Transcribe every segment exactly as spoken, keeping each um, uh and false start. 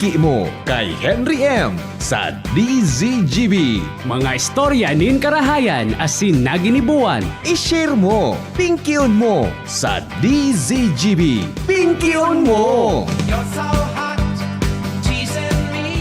Ki mo kay Henry M sa D Z G B. Mga istorya nin karahayan asin naginibuan. I-share mo, pingkion mo sa D Z G B. Pingkion mo! You're so hot, teasing me.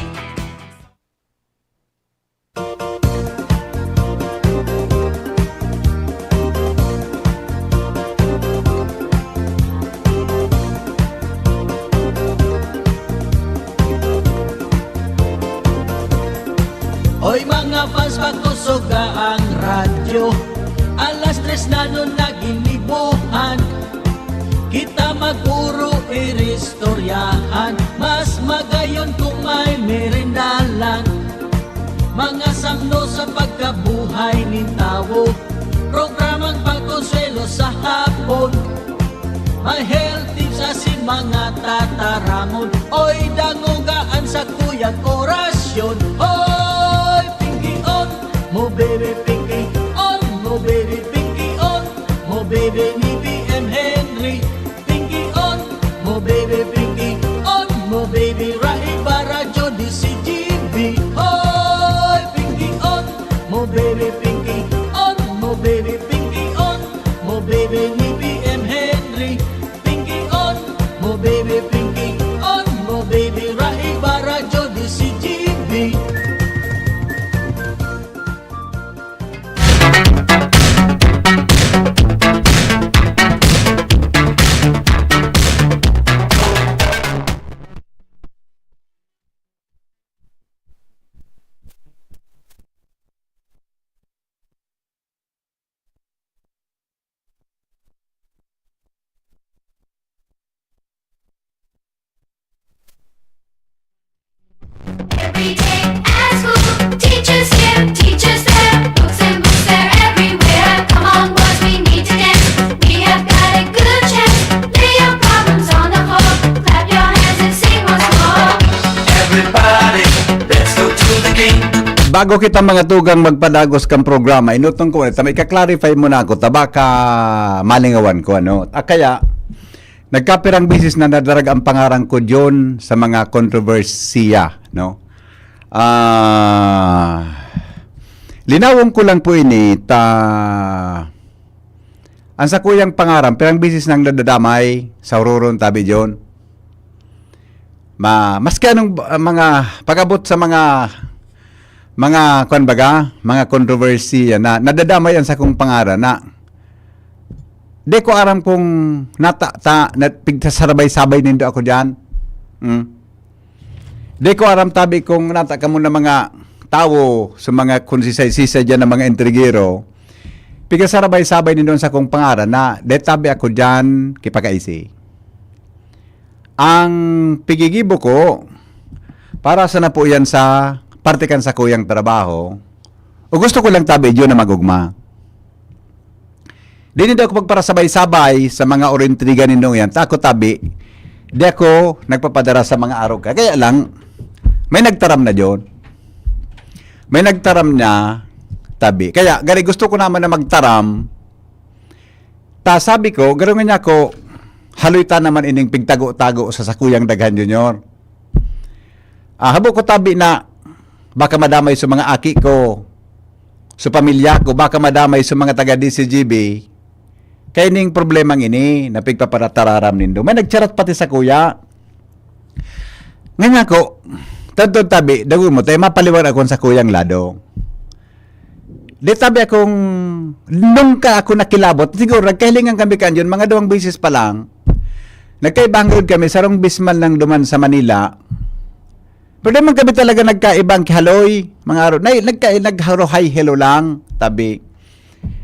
Oy, mga fans, pakusoga ang radyo. Alas tres na nun naginibuhan. Kita magpuro iristoryahan. Mas magayon kung may merienda lang. Mga samno sa pagkabuhay nin tawo. Programang pagkonsuwelo sa hapon. May health tips asin mga tataramon. Oy, dangoga an sakuyang orasyon. Oy, pingkion mo, baby, pingkion mo, baby, pingkion mo, baby, ni B M Henry. Pingkion mo, baby, pingkion mo, baby, Rai Barajo, D Z G B. Oy, pingkion mo, baby, pingkion mo, baby, pingkion mo, baby, ni B M Henry. Pingkion mo, baby, pingkion mo, baby, Rai Barajo, D Z G B. Every day at school, teachers here, teachers there, books and books, they're everywhere. Come on, boys, we need to dance. We have got a good chance. Lay your problems on the floor, clap your hands and sing once more. Everybody, let's go to the game. Bago kita, mga tugang, magpadagos kan programa, inutong ko, ta may ka-clarify muna ako, ta baka malingawan ko, ano. Ah, kaya, nagkapirang beses na nadarag ang pangaran ko diyon sa mga kontrobersiya, no? Ah, linawon ko lang po ini, ta, ang sakuyang pangaran, pirang beses nang nadadamay sa huroron, tabi diyon. Ma-, maski anong, ah, mga pag-abot sa mga, mga, kwan baga, mga kontrobersiya na nadadamay ang sakong pangaran na di ko aram kung nata-, ta-, na-, pigsasarabay-sabay nindo ako diyan. Hmm. Di ko aram, tabi, kung nata kamo na mga tawo sa mga kung sisay-sisay diyan na mga intrigero, pigsasarabay-sabay nindo ang sakong pangaran na di, tabi, ako diyan kipakaisi. Ang pigigibo ko, para sana po yan sa parte kan sakuyang trabaho. O gusto ko lang, tabi, diyo na magugma. Di nindo ako pagparasabay-sabay sa mga orintriga nindong yan. Ta ako, tabi, di ako nagpapadara sa mga arog ka. Kaya lang, may nagtaram na diyon. May nagtaram na, tabi. Kaya, gari, gusto ko naman na magtaram. Ta sabi ko, garo nga niya ko, haloy ta naman ining pigtago-tago sa sakuyang daghan, Junior. Ah, habo ko, tabi, na baka madamay sa mga aki ko, sa pamilya ko, baka madamay sa mga taga D C G B. Kaya ning problema ini, na pigpaparatararam nindo. May nagcharat pati sakuya. Nganyan ko, tadtod, tabi, dagon mo, tayo mapaliwan akong sakuyang lado. Di, tabi, akong, nung ka ako nakilabot, siguro nagkahilingan kami kanyon, mga duwang beses pa lang. Nagkaiba ang road kami, sarong bisman lang duman sa Manila. Pero di man kami talaga nagkaiba ang kihaloy, mga aro-, na, nagka-, nagharohay helo lang, tabi.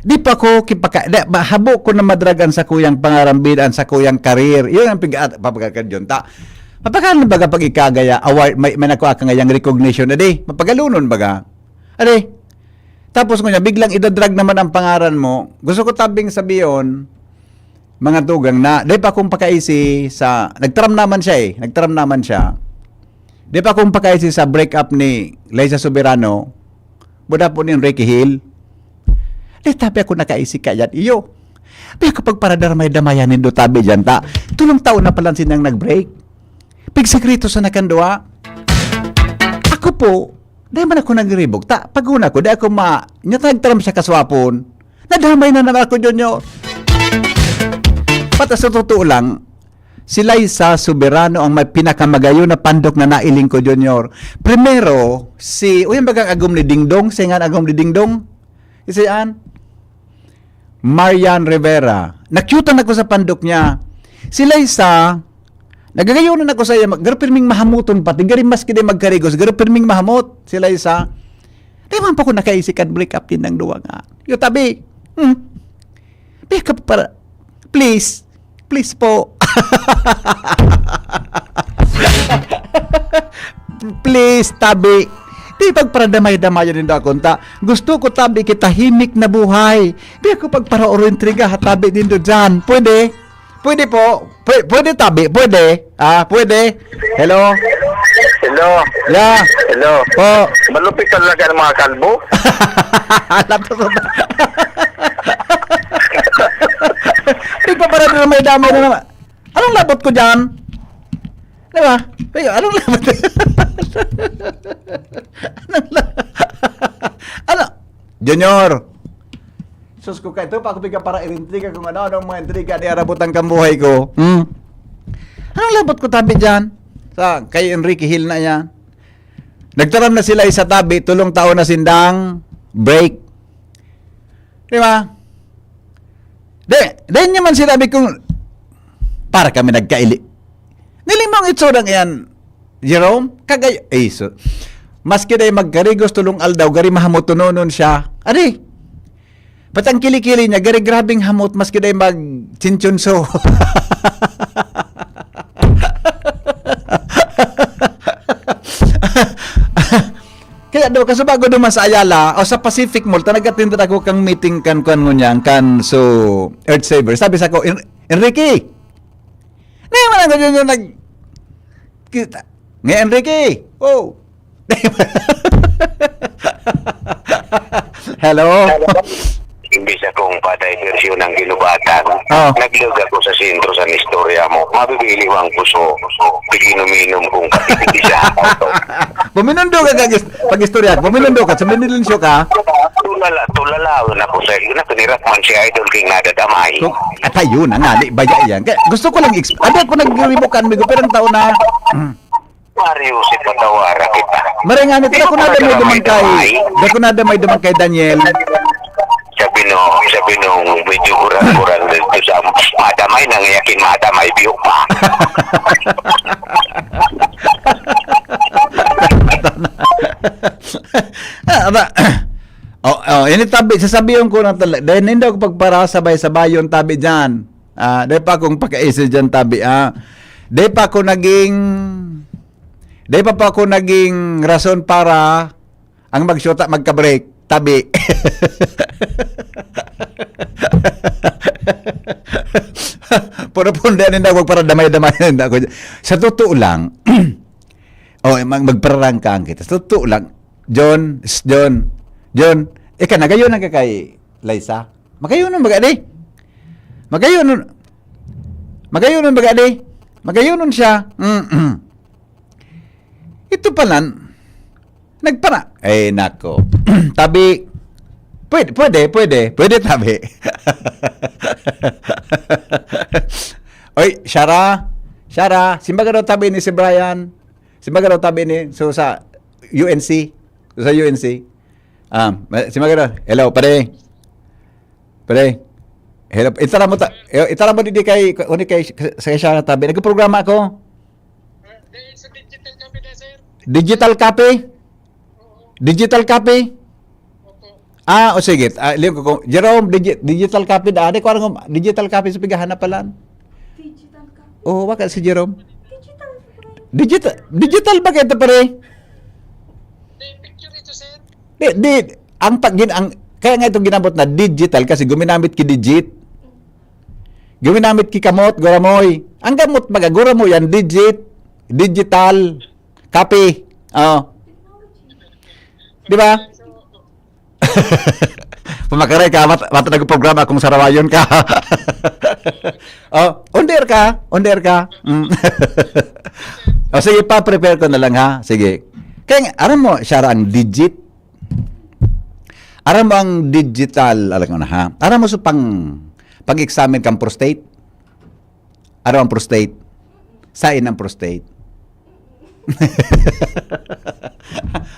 Di pa ko kipaka-, di, ba, habo ko na madragan sa kuyang pangarambid, ang sa kuyang karir. Yun ang pig-, at, papagkakadyon ta. Papagkano baga pag ikagaya, award, may, may nakuha ka ngayang recognition, adi, mapagalunon baga. Adi, tapos ngunyan, biglang idadrag naman ang pangaran mo. Gusto ko tabing sabiyon, mga tugang na, di pa akong pakaisi sa, nagtaram naman siya eh, nagtaram naman siya. Di pa akong pakaisi sa break up ni Liza Soberano, buda po ni Enrique Hill. Di, tabi, ako nakaisi kayat iyo. Di ako pagparadarmay-damayan nindo, tabi, diyan ta. Tulong taon na pala silang nag-break. Pigsekreto sa nakandua. po, dai man ako nagribog. Ta, pag una ko, di ako ma, nya nagtaram siya kaswapon. Nadamay na naman ako, Junior. Pata sa totoo lang, si Liza Soberano ang may pinakamagayon na pandok na nailing ko, Junior. Primero, si, uy, ang bagang agom ni Dingdong, si nga agom ni Dingdong, si An, Marian Rivera. Nakyutan ako sa pandok niya. Si Liza, nagagayonan ako sa iya, garo pirming mahamuton pati, gari maski di magkarigos, garo pirming mahamot si Liza. Di man pa ko nakaisi kan break up din ng duwa nga. Yo, tabi. Hmm. Pick up para, please. Please po. Please, tabi. Di pagparadamay-damayan nindo akon ta. Gusto ko, tabi, kitahimik na buhay. Di ako pagparaoro intriga ha tabi nindo dyan. Pwede? Pwede po. Pwe-, pwede, tabi. Pwede. Ah, pwede. Hello? Hello. Yeah. Hello. Po. Malupit talaga ang mga kalbo. Alam ko ba? Di pa pala na may damay na naman. Anong labot ko dyan? Di ba? Kaya, anong labot? Anong la-, ano? Junior. Sus ko, kaito pa ako piga para intriga kung ano, anong mga intriga ni arabot ang kambuhay ko. Hmm? Anong labot ko tabi dyan? Sa kay Enrique Hill na yan. Nagtaram na sila isa tabi, tulong taon na sindang break. Di ba? Di, di niya man sinabi kung para kami nagkaili. Nilimang itsurang iyan, Jerome, kagay, eh, so, maski dai magkarigos tulong aldaw, gari mahamotononon siya. Ari, pati ang kili-kili niya, gari grabing hamot, maski dai mag-chinchonso. Kaya daw, kasubago duman sa Ayala, o sa Pacific Mall, ta nag-attend ako kang meeting kan, kuwan ngunyan, kan, so, Earth Saver. Sabi sa ko, "En-, Enrique!" Naman ako yun yung nag-, kita. Nga, Enrique! Oh! Hello? Imbis akong pa-diversyon ng ginubatan, Oh. naglog ako sa sentro sa istorya mo. Mabibili ang puso. Piginom-inom kong kape sa auto. Buminundo ka, kag-, pag-istorya. Buminundo ka, sa Minilensyo ka. Tulala, tulala, ako sa na pinirap man si Idol King nadadamay. Kung, at ayun, ang ali, baya yan. Kaya gusto ko lang, exp-, ano ako nagribukan, migo, pero ang tao na, Mario, si patawara kita. Maray nga, nito, Pero dako na damay kung duman kay, nagkakamay-damay. dako na damay duman kay Daniel. Sabi no, sabi nung medyo kurang-kurang dito sa madamay, nang yakin madamay, biyo pa. Ah, aba. Oh, oh, ini tabi, sasabihin ko na talaga. Dahil hindi ako pagparasabay-sabayon tabi dyan. Ah, dahil pa akong pakaisi dyan tabi, ah. Dahil pa ako naging, dahil pa pa ako naging rason para ang magsyota, magka-break. Tabi. Puro po, hindi, hindi ako magparadamay-damay, hindi ako. Sa totoo lang, oh, mag-, magpararangkang kita. Sa totoo lang, John, s-, John, John, ika, nagayon na ka kay Liza? Magayon nun, baga di? Magayon nun, magayon nun, baga di? Magayon nun siya. Mm-mm. Ito pala, nagpara-, ay, nako. Tabi, pwede, pwede, pwede. Pwede, tabi. Oy, Shara, Shara, simbaga daw tabi ni si Brian. Simbaga daw tabi ni, so, sa U N C. So, sa U N C. Ah, ma-, simbaga daw. Hello, pare. Pare. Hello, itara mo ta-, eh, itara mo didi kay, kay, kay, sa, sa tabi. Nagprograma ako. Ah, di, sa digital cafe na, sir. Digital cafe? Oo. Digital cafe? Opo. Ah, o sige. Ah, liyan ko kung, Jerome, digi-, digital cafe da. Adi ko alam kung digital cafe sa pigahanap palan. Digital cafe? Oo, waka si Jerome. Digital cafe. Digital, digital ba kayo ito, pare? Di, picture ito, sir. Di, di, ang pag-, gin-, ang, kaya nga itong ginamot na digital kasi guminamit ki digit. Guminamit ki kamot, guramoy. Ang gamot, baga, guramoy yan, digit, digital, copy. Oh. Di ba? Pamakaray ka, mat-, mat-, nagprograma kung sarawayon ka. Oh, on the air ka, on the air ka. Mm. O sige, pa-prepare ko na lang, ha. Sige. Kaya nga, aram mo, Shara, ang digit. Aram mo ang digital, alam ko na ha. Aram mo sa pang, pag-examine kang prostate? Aram ang prostate? Sain ang prostate?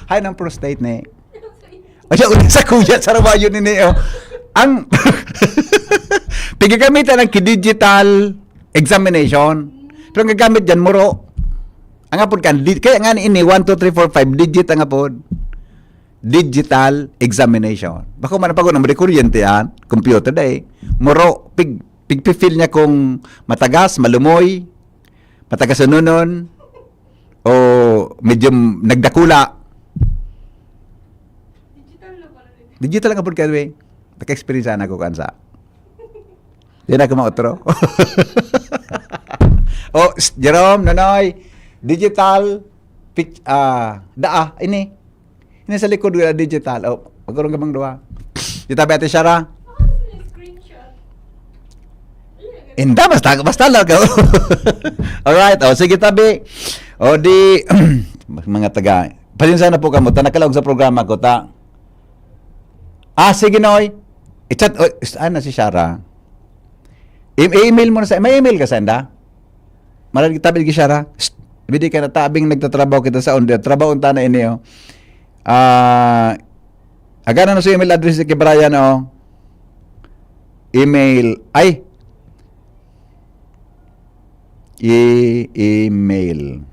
Hay ang prostate ni. Ay, uli sa kuya, sa rabayo nini, oh. Ang, pigagamitan ng digital examination. Pero ang gagamit dyan, muro. Ang apod kan, di, kaya nga ini, one, two, three, four, five, digit ang apod. Digital examination. Bako man ang pag-unang kuryente yan, computer dai. Muro, pig, pigpifil niya kung matagas, malumoy, matagasononon, o medyo nagdakula. Digital na pala rin. Digital ang apod ka, we. Naka-experience na ako kansa. Di na ako maotro. Oh, s-, Jerome, Nonoy, digital, pic-, ah, daa, ini. Ini sa likod, wala digital. Oh, magurong gamang duwa. Di tabi, Ate Shara? Screenshot. Inda, basta, basta lang ka. Alright, oh, sige, tabi. O di, mga taga, pasensya na po kamo, ta nakalaog sa programa ko, ta. Ah, sige, Noy. I-chat, oh, is-, ah, na si Shara. I-, i-email mo na sa, may email ka, Senda? Marag tabi ki Shara. Psst, bidi ka na tabing nagtatrabaho kita sa Ondia. Trabaho ta na ini, oh. Ah, agana na sa email address ni Brian, oh. Email. Ay! I-email.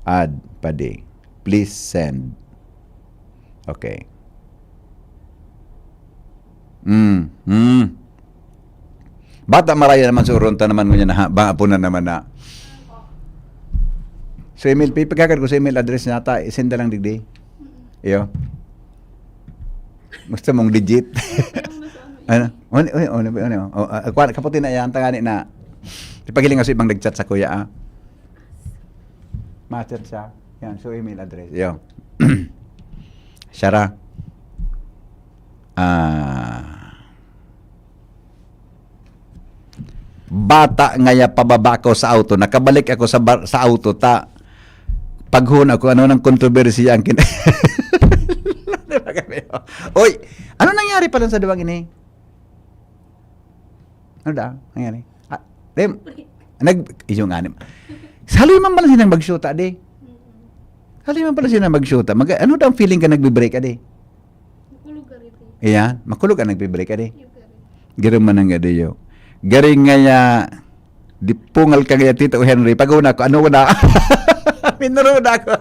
Add, padi. Please send. Okay. Mm, mm. Bata maraya naman sa uron ta naman ngunyan na ha, ba, apo na naman na. So, email, pipagkagad ko sa email address niya, ta, isenda lang digdi. Iyo. Gusto mong digit? Ano? Ano, ano, ano, ano, ano? Oh, ah, kuwan, kaputi na yan, tangani na. Ipagiling ako sa ibang nag-chat sa kuya, ah. Ma-chat siya. Yan, so email address. Iyo. Shara. Ah. Bata ngaya pababa ako sa auto. Nakabalik ako sa bar-, sa auto, ta paghon ako, ano nang kontrobersiya ang kin-, Oy, ano nangyari pala sa duwang ini? Ano da? Nangyari? Ah, dem, nag-, iyo nga ni-, haloy man pala silang magsyuta, di? Haloy man pala silang magsyuta. Mag-, ano daw ang feeling ka nagbe-break, adi? Makulog ka rin, eh. Iyan, makulog ka nagbe-break, adi? Yung ka rin. Garo man ang adi, yo. Garing ngaya, di pungal ka ngaya, Tito Henry. Pag-una ko, ano ko na? Minuro na ako.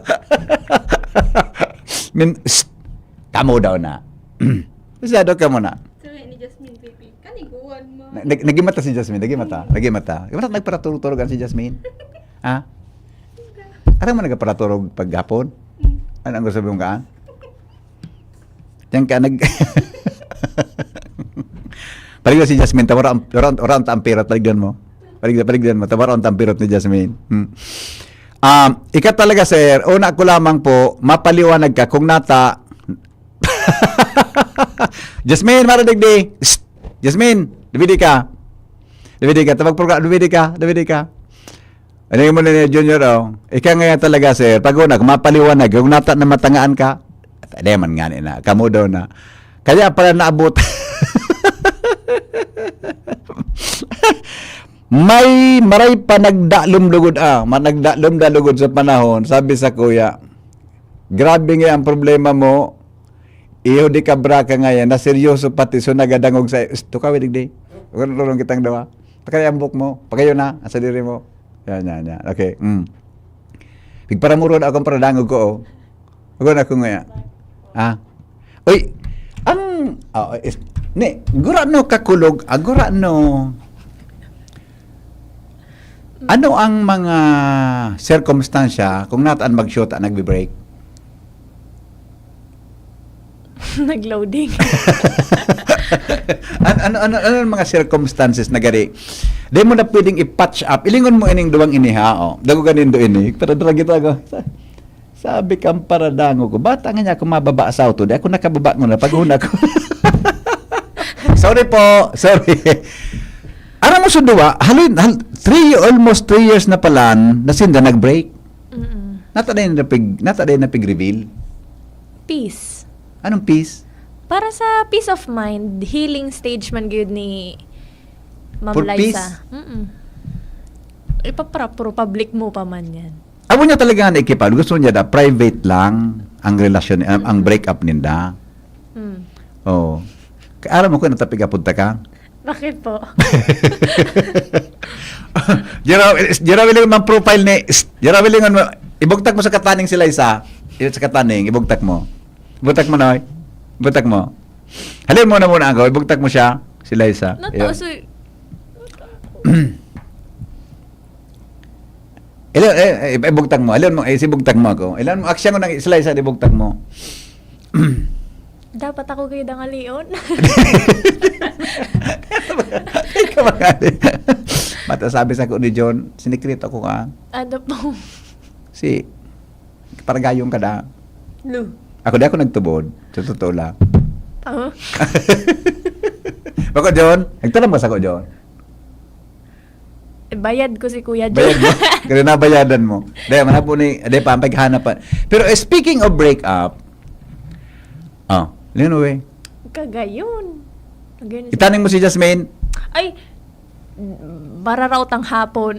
Min-, shh! Kamo daw na. Masyado ka mo na. Sabi ni Jasmine, baby, kaniguan mo. Na-, nag-, nagimata si Jasmine, nagimata, nagimata. Nagimata, nagparaturog-turogan si Jasmine. Ha? Aram mo nagparaturog paghapon? Mm. Ano ang gusto mong kaan? Diyan ka nag-, Paligdan si Jasmine, ta wara ang, wara ang, wara ang tampirot, paligdan mo. Paligdan, paligdan mo, ta wara ang tampirot ni Jasmine. Hmm. Um, ika talaga, sir, una ko lamang po, mapaliwanag ka kung nata-, Jasmine, maradig di. Shh! Jasmine, dubidi ka. Dubidi ka, tabag program, dubidi ka, dubidi ka. Ano yung muna ni Junior, oh? Ika nga yan talaga, sir. Pag una, kung mapaliwanag, kung nata na matangaan ka, pwede man nga na. Kamo daw na. Kaya pala naabot. May, maray pa nagdalom lugod, ah. Ma-, nagdalom da lugod sa panahon. Sabi sa kuya, "Grabe nga ang problema mo. Iyo di ka braka ngayon. Na seryoso pati. So nagadangog sa, tukaw, digdi. Huwag na tulong kitang dawa. Pakaya ang buhok mo. Pakayo na. Ang sadiri mo." Yan, yan, yan. Okay. Mm. Pigparamuro na akong paradangog ko, oh. Huwag na akong ngaya. Ah. Uy, ang, ah, is, ni, gura no kakulog, ah, gura no. Ano ang mga sirkumstansya kung nataan mag-shoot ang nagbe-break? Nag-loading. An-, ano, ano, ano ang mga circumstances na gari? Di mo na pwedeng i-patch up. Ilingon mo ining duwang ini, ha? O, dago ganindo ini. Pero dragit ako. Sa-, sabi kang paradangog ko, bata nga niya ako mababa sa auto. Di ako nakababa ko na. Pag-una ko. Sorry po. Sorry. Aram mo sa duwa, haloy, hal-, three, almost three years na pala na sinda nag-break. Mm-mm. Nata dai na pig-, nata dai na pig-reveal. Peace. Anong peace? Para sa peace of mind, healing stage man gyud ni Ma'am For Liza. Peace? Mm-mm. Ipapra-, pro public mo pa man yan. Abo niya talaga nga naikipag. Gusto niya da, private lang ang relasyon, ang, ang break up ninda. Mm. Oo. Aram mo ko, natapig apod ta ka? Bakit po? Jeraw, Jeraw, ilingon man profile ni, Jeraw, ilingon mo, ibugtak mo sa kataning si Liza. Sa kataning, ibugtak mo. Ibugtak mo, Noy. Ibugtak mo. Halin mo na muna ako, ibugtak mo siya, si Liza. Yun. Ilan, eh, eh, ibugtak mo. Ilan mo, eh, sibugtak mo ako. Ilan mo, aksya ko nang islay sa ibugtak mo. Dapat ako kayo dangalion. Ikaw ba ka? Mata sabi sa ko ni John, sinikreto ko ka. Ano po? Si, paragayong ka da. Lu. Ako di ako nagtubod. Sa totoo lang. Ah. Bako, John? Nagtanong ba sa ko, John? Eh, bayad ko si Kuya John. Bayad mo? Kaya nabayadan mo. Dahil man po ni, dahil pa, ang paghanapan. Pero eh, speaking of break up, oh, yun, uwi. Kagayon. Kagayon. Itaning mo si Jasmine. Ay, bararaot ang hapon.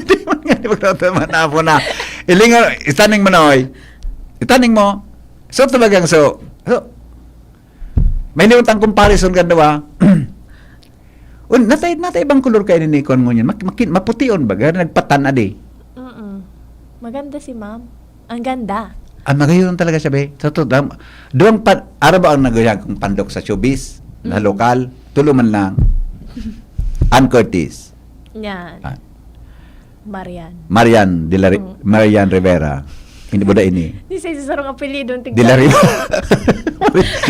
Di mo nga, di mo nga naman hapon na. Ilingon, itaning mo na, oy. Itaning mo. So, talagang so, so, may liwantang comparison ka daw, ah. Un, natay, natay ibang kulor kayo ni Nikon ngunyan. Mak-, maki-, maputiyon ba? Gari nagpatan adi. Mm-mm. Maganda si ma'am. Ang ganda. Ah, magayon talaga siya, be. Sa totoo lang, duwang pa, ara ba ang nagayag kong pandok sa showbiz? Na Mm. Lokal? Tulo man lang. Ann Curtis. Yan. Ah. Marian. Marian de la Ri-, Mm. Marian Rivera. Hindi mo na ini. Di sa isa sarong apelido. De la Riva.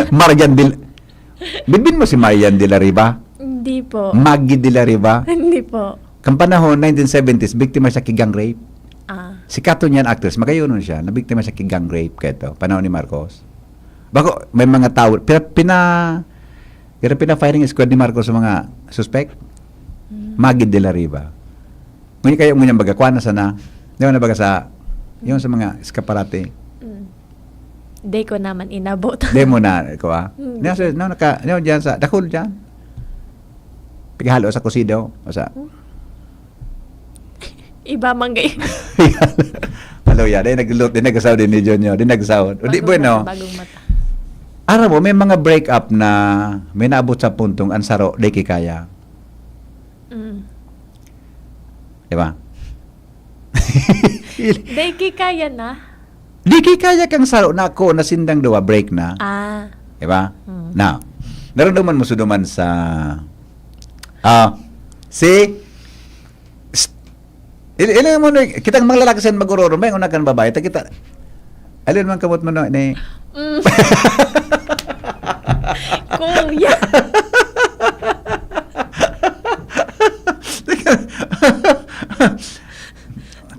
Marian de la-, Bibin mo si Marian de la Riva? Hindi po. Maggie de la Riva? Hindi po. Kang panahon, nineteen seventies, biktima siya ki gang rape. Ah. Si Kato niyan, actress, magayonon siya, nabiktima siya ki gang rape, kaya to, panahon ni Marcos. Bako, may mga tao, pina, pina, pero pina-firing squad ni Marcos sa mga suspect. Mm. Maggie de la Riva. Ngunyan kayo, ngunyan baga, kuha na sana. Di ba na baga sa, yung sa mga eskaparate. Mm. Di ko naman inabot. Di mo na, kuha. Hmm. Nasa, no, naka, no, dyan sa, dakul dyan. Pighalo sa kusido. O sa, Iba man gay. Halo ya, di naglut, di nagsaw din ni Junior, di nagsaw. O di, Bagong bueno. Mata, bagong mata. Aram mo, may mga break up na may naabot sa puntong ang saro, di kikaya. Mm. Di ba? Di kikaya na. Di kikaya kang saro na ako na sindang duwa, break na. Ah. Di ba? Mm. Now, naramdaman mo suduman sa, ah, si, s-, il-, ilan mo na, kitang mga lalaki sa mag-uroro, may una kan babae, ta kita, alin man kamot mo na, ni, Mm. Kuya.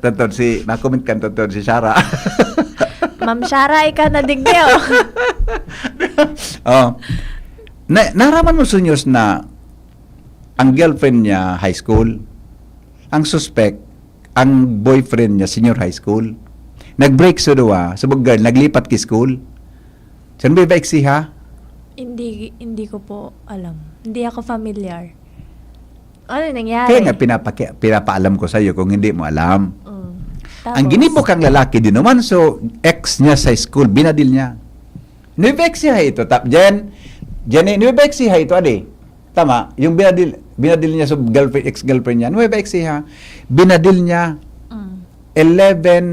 Totoo si, na-comment kan totoo si Shara. Ma'am Shara, ikaw na digdi, oh. Oh. Na, naraman mo, Sunyos, na ang girlfriend niya high school, ang suspect, ang boyfriend niya senior high school. Nag-break sa duwa, sa girl, naglipat ki school. Saan ba iba iksi, ha? Hindi, hindi ko po alam. Hindi ako familiar. Ano nangyari? Kaya nga pinapaki-, pinapaalam ko sa'yo kung hindi mo alam. Mm. Ang Tapos? ginibo kang lalaki din naman, so ex niya sa school, binadil niya. Nueva ex siya ito, tap, Jen, Jenny, Nueva ex siya ito, adi. Tama, yung binadil, binadil niya sa girlfriend, ex-girlfriend niya. Nueva ex siya, binadil niya, Mm. eleven,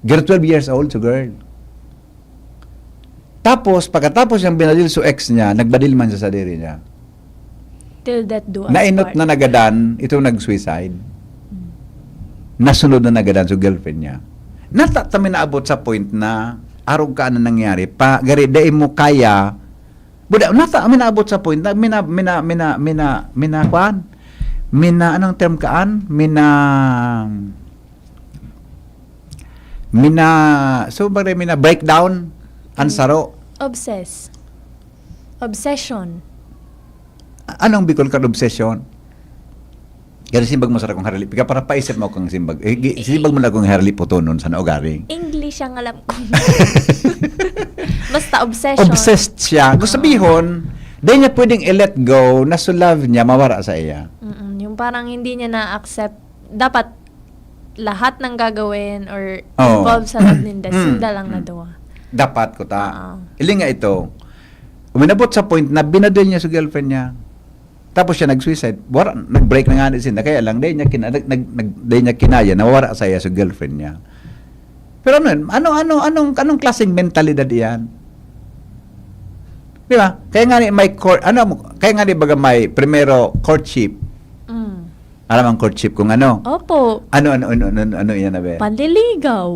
girl, twelve years old, so girl. Tapos, pagkatapos niyang binadil sa ex niya, nagbadil man siya sa diri niya. Till death do us Nainot part. Na nagadan, ito nag-suicide. Mm. Nasunod na nagadan sa girlfriend niya. Nata ta minaabot sa point na arog ka na nangyari. Pa, gari, dai mo kaya. Buda, nata minaabot sa point na mina, mina, mina, mina, mina, kwan? Mina, anong term kaan? Mina, mina, so, bagay, mina breakdown ang Mm. saro. Obsess. Obsession. Anong Bicol kan obsession? Kaya simbag mo sa akong harali, pika para paisip mo akong simbag. Eh, gi- simbag mo na akong harali po to nun sa naugaring. English ang alam ko. Basta obsession. Obsessed siya. Gusto sabihon, di niya pwedeng i-let go na so love niya mawara sa iya. Mm-mm. Yung parang hindi niya na-accept. Dapat lahat ng gagawin or Oo. Involved sa love ninda, Mm. Sinda lang na Mm. duwa. Dapat ko ta. Oo. Ilinga ito, uminabot sa point na binadil niya sa girlfriend niya. Tapos siya nag-suicide. Wala, nag-break na nga ni sinda. Kaya lang, di niya, kina, nag, nag, nag, di niya kinaya na wala sa iya sa girlfriend niya. Pero ano yun? Ano, ano, anong, anong klaseng mentalidad iyan? Di ba? Kaya nga ni may court, ano, kaya nga ni baga may primero courtship. Mm. Alam ang courtship kung ano? Opo. Ano, ano, ano, ano, ano iyan, Abel? Panliligaw.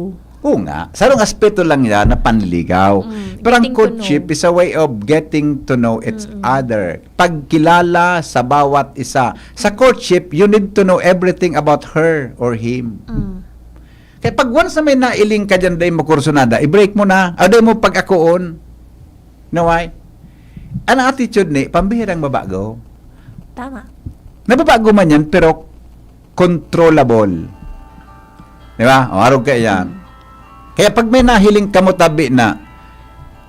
Oo nga. Sarong aspeto lang yan na panliligaw. Mm, Pero ang getting to courtship know. is a way of getting to know each Mm-mm. other. Pagkilala sa bawat isa. Sa courtship, you need to know everything about her or him. Mm. Kaya pag once na may nailing ka dyan, dahil mo kursunada, i-break mo na. O dahil mo pag-akoon. Know why? Ang attitude ni, pambihirang babago. Tama. Nababago man yan, pero controllable. Di ba? O, arog ka yan. Kaya pag may nahiling kamo tabi na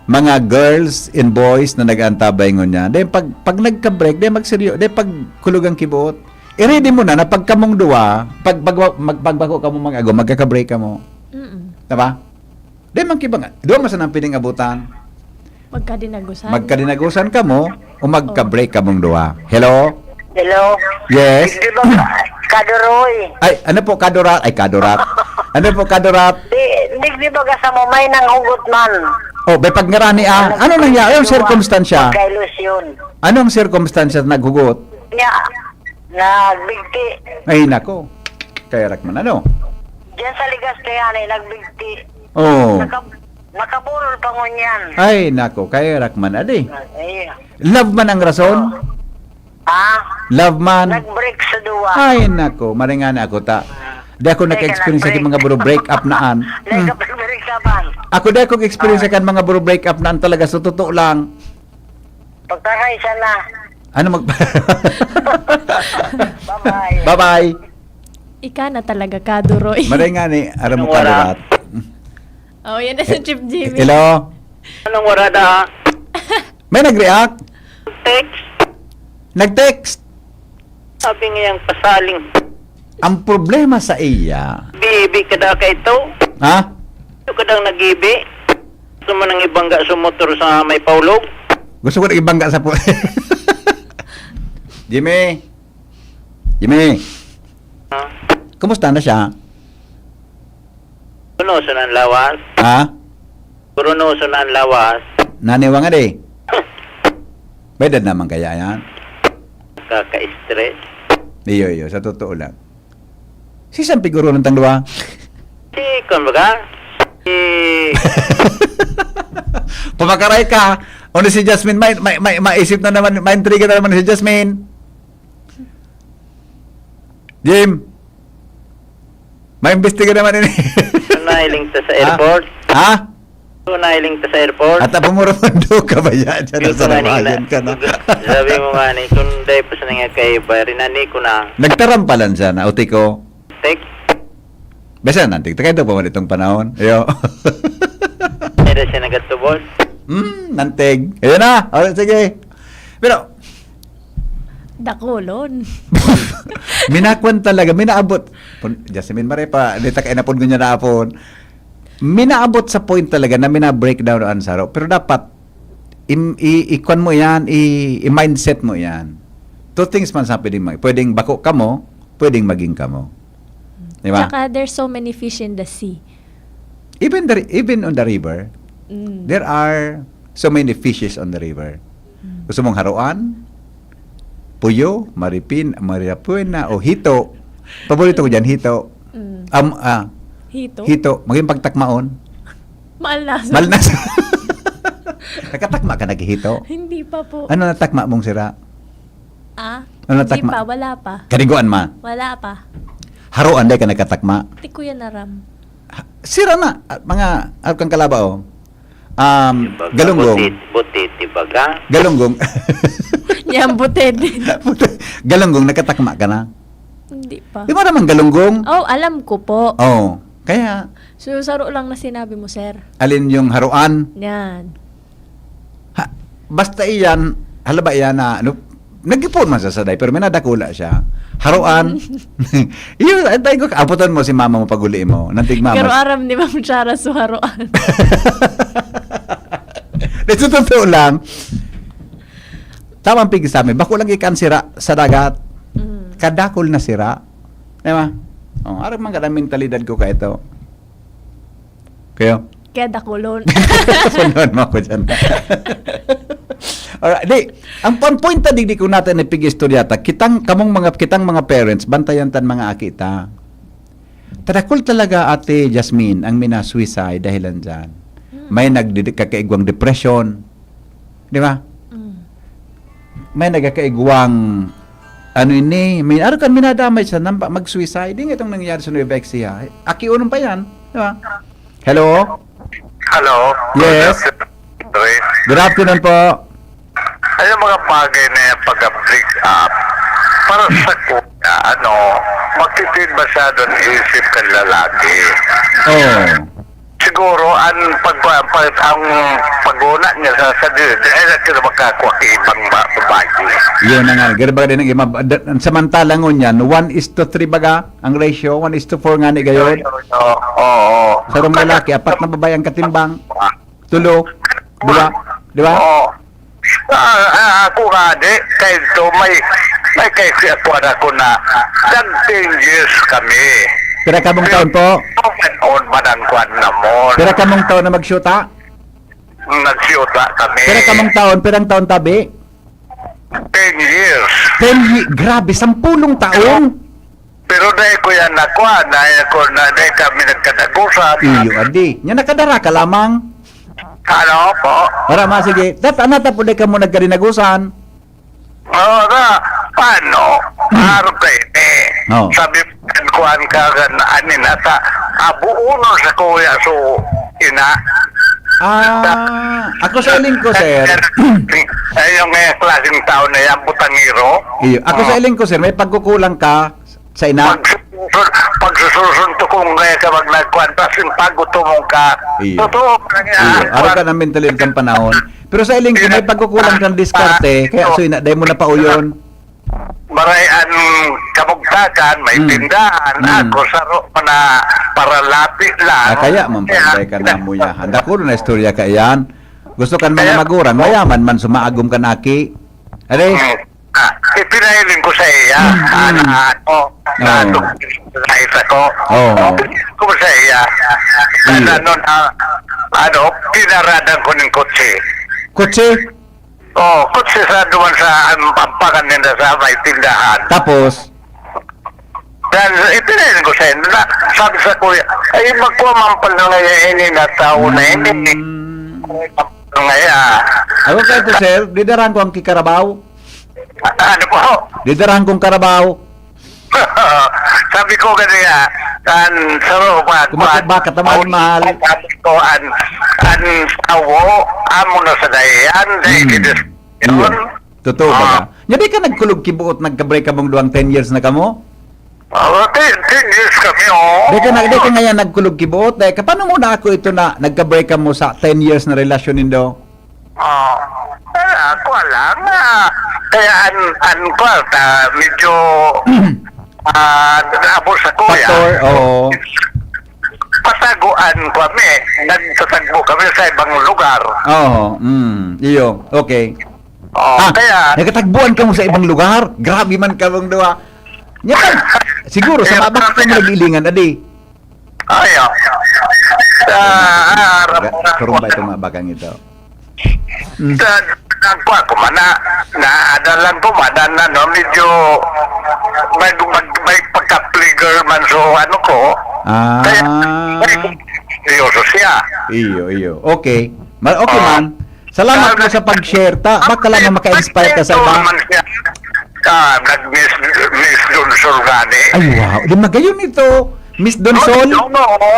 mga girls and boys na nag-aantabay ngunyan, then pag, pag nagka-break, then magseryo, then pag kulog ang kibuot, i-ready mo na na pag kamong duwa, pag, pag, mag, pagbako kamo mag-ago, magkaka-break kamo. Mm-mm. Di ba? Di man kiba nga. Duwa man sana ang piling abutan. Magkadinagusan. Magkadinagusan kamo o magka-break kamong duwa. Hello? Hello? Yes? Di ba, Kadoroy? Ay, ano po, Kadurat? Ay, Kadurat. Ano po, Kadurat? Di, di, di ba ka sa mo, may nanghugot man? Oh, may pagngarani ah. Ano nangyari? Anong sirkumstansya? Magka-ilusyon. Anong sirkumstansya na naghugot? Nya, nagbigti. Ay, nako. Kaya rak man, ano? Diyan sa Ligas kaya na, nagbigti. Oh. Naka, nakaburol pa ngunyan. Ay, nako. Kaya rak man, adi. Ay, Love man ang rason? ha? Love man? Nag-break sa duwa. Ay, nako. Maringani ako ta. Di ako naka-experience sa mga bro break up na an. Dahil ka pag-break up, ah. Ako di ako experience kan mga bro break up na an talaga. Sa totoo lang. Pagkaray siya na. Ano mag... Bye-bye. Bye-bye. Ika na talaga, Kaduroy. Maringani, aram mo Anong wala? Kadurat. Oh, yan na si Chief Jimmy. Hello? Anong warada? May nag-react? Text? Nag-text? Sabi ngayang pasaling. Ang problema sa iya. Bibi ka da ka ito? Ha? Ito ka dang nag-ibi? Gusto mo nang ibangga sa motor sa may paulog? Gusto ko na ibangga sa po. Jimmy. Jimmy. Ha? Kumusta na siya? Kuno sa nan lawas? Ha? Kuruno sa nan lawas? Naniwa nga di. May edad naman kaya yan? Kaka-stress? Iyo, iyo. Sa totoo lang. Si San Piguro ng tang duwa? Si, kung baga? Si... Pumakaray ka. O na si Jasmine, may, may, may, maisip na naman, may intriga na naman si Jasmine. Jim, may imbestiga naman ini. Nailing ta sa airport? Ha? Nailing ta sa airport? At abang mo raman do ka ba yan? Diyan Dito sa nga ni Namayan na- ka na. Sabi mo nga ni, kung dai pa sa nga kay Barinani ko na. Nagtarampalan siya na, uti ko. Tek, Basta nantig, tayo ito pa man itong panahon. Iyo. Hindi siya nagatubod. Hmm, nantig. Ayun na. O, sige. Pero, Dakulon. minakwan talaga, minaabot. Pun- Jasmine Marie pa, di ta kainapod ko niya na apon. Minaabot sa point talaga na mina-breakdown ang saro. Pero dapat, im, i, ikwan mo yan, i, i-mindset mo yan. Two things man sa pwedeng, mag- pwedeng bako kamo, pwedeng maging kamo. Di ba? Tsaka there's so many fish in the sea. Even the, even on the river, Mm. there are so many fishes on the river. Gusto mong haroan? Puyo, maripin, mariapuena, o hito. Paborito ko dyan, hito. Mm. Am, ah, Hito? Hito. Maging pagtakmaon. Malnasa. Malnasa. Nakatakma ka naghihito? Hindi pa po. Ano natakma mong sira? Ah? Ano Hindi takma? pa, wala pa. Kaniguan ma? Wala pa. Haroan day ka nagkatakma? Ti Kuya Naram. Sira na. Ah, mga, ah, kang kalaba, oh. Um, galunggong. Butit, butit, ibaga. Galunggong. Yan, buted. Galunggong, nakatakma ka na? Hindi pa. Di ba naman galunggong? Oh, alam ko po. Oh, kaya, So, saro lang na sinabi mo, sir. Alin yung haruan? Yan. Ha, basta iyan, halaba iyan na, ano, nagipon man sa saday, pero may nadakula siya. Haruan. Iyo, ay, tayo ko, abutan mo si mama mo pag-uli mo. Nantig mama. Pero aram ni Ma'am Chara so haruan. Dito totoo lang. Tamang pigsabi. Bako lang ikan sira sa dagat. Mm. Kadakol na sira. Di ba? Oh, arang man kada mentalidad ko ka ito. Kayo? Kaya dakulon. Sunod mo ako dyan. Alright, di, ang, ang point ta digdi ko natin na pig-istorya ta, kitang, kamong mga, kitang mga parents, bantayan tan mga aki ta. Tadakol talaga, Ate Jasmine, ang mina-suicide dahilan dyan. May nagdidi-, kakaigwang depression. Di ba? Mm. May nagkakaigwang, ano ini, may, ano kan minadamay sa namba, mag-suicide. Di nga itong nangyari sa Nueva Ecija. Aki unong pa yan. Di ba? Hello? Hello. Yes. Good afternoon, Dre. Good afternoon po. Ay, yung mga bagay na yan, pagka-break up, para sa kuya, ano, magtitid masyado ang isip ng lalaki. Oh. Siguro, ang pag, pag, ang paguna niya sa, sa diri, diri na sila makakwa kay ibang ba-, babae. Yun na nga. Gari ba din ang ima-, da-, samantala ngunyan, one is to three baga ang ratio, one is to four nga ni gayon. Oo, oo. Sarong lalaki, apat na babae ang katimbang. Tulo. Di ba? Di ba? Oo. Ah, ah, ako nga, di, kay ito, may, may kay kuwan ako na, nag ten years kami. Pira kamong taon po? On man ang kuwan na mo. Pira kamong taon na magsyuta? Nagsyuta kami. Pira kamong taon? Pirang taon tabi? Ten years. Ten ye-, grabe, sampulong taon. Pero dahil ko yan na kuwan, dahil ko na, dahil kami nagkadagusan. Iyo, adi. Nya nakadara ka lamang. Ano po? Para ma, sige. Dat, anata po di ka mo nagkadinagusan. Oo, na, paano? Arte, eh. Oo. Sabi ko, kuwan ka, kan, anin, ata, abuuno sa kuya, so, ina. Ah, ako sa iling ko, sir. Ay, yung eh, klaseng tao na yan, butangiro. Iyo. Ako sa Oo. Iling ko, sir, may pagkukulang ka sa ina. Pagsusun-, pagsususuntok kong kaya ka pag nagkuhan, tapos yung pagutumong ka. Iyo. Totoo ka nga. Iyo. Araw ka ng mentalidad ng panahon. Pero sa iling ko, may pagkukulang kang diskarte, kaya so ina, dahil mo na pauyon. Maray ang kamugtakan, may Mm. tindahan. Mm. Ako, saro ko na paralapi lang. Ah, kaya man pa, ka na mo yan. Handa ko na istorya ka iyan. Gusto kan mga Kaya- magurang, mayaman man sumaagom kan aki. Are? Mm. Ah, ipinahiling ko sa iya. Mm. Ana, ano, Oo. natog sa isa ko. Oo. Ko sa iya. Iyo. Na, ano, na, ano, pinaradan ko ng kotse. Kotse? Oh, kotse sa duman sa am-, ampangan nila sa may tindahan. Tapos? Dan, ipinahiling ko sa inyo na, sabi sa kuya, "Ay, magkuha man pala ngayon ini na tao na ini." Mm. Ngaya. Ako kayo to, sir, didarahan ko ang kikarabaw. Ano po? Didarahan kong karabaw. Sabi ko ganyan, kan saro pa, Kumakit ba, katamaan, mahal? Sabi ko, an, an sawo, amo na sa dayan, dahil Hmm. kinis-, Iyo. Totoo ba Ah. ka? Nya di ka nagkulog kibuot, nagkabreak kamong duwang ten years na kamo? Oh, ten, ten years kami, oh. Di ka, na, di ka ngayon nagkulog kibuot, di ka, paano mo na ako ito na nagkabreak kamo sa ten years na relasyon nindo? Ah, ah, ako lang, ah, kaya an, an ko, ta, medyo, ah, tapos ako, Factor, oo. Pataguan kami, nagtatagbo kami sa ibang lugar. Oo, mm, iyo, okay. Oh, Ah, kaya, nagkatagbuan kamo sa ibang lugar? Grabe man kamong duwa. Nya, siguro sa mabak ka mo nag-ilingan, adi. Ayo. Sa harap Ga- Karong ba itong mabakang ito? Mm. Sa nagkuha ko man na, naadalan ko man na, ano, medyo may, may, may pagka-player man so ano ko. Ah. Kaya, seryoso siya. Iyo, iyo. Okay. Ma- okay Ah. man. Salamat po sa pag-share ta. Baka lang maka-inspire ka sa iba. Man siya. Ah, nag-Miss, Miss Donsol gani. Ay, wow. Di magayon ito. Miss Donsol? Oo, oo.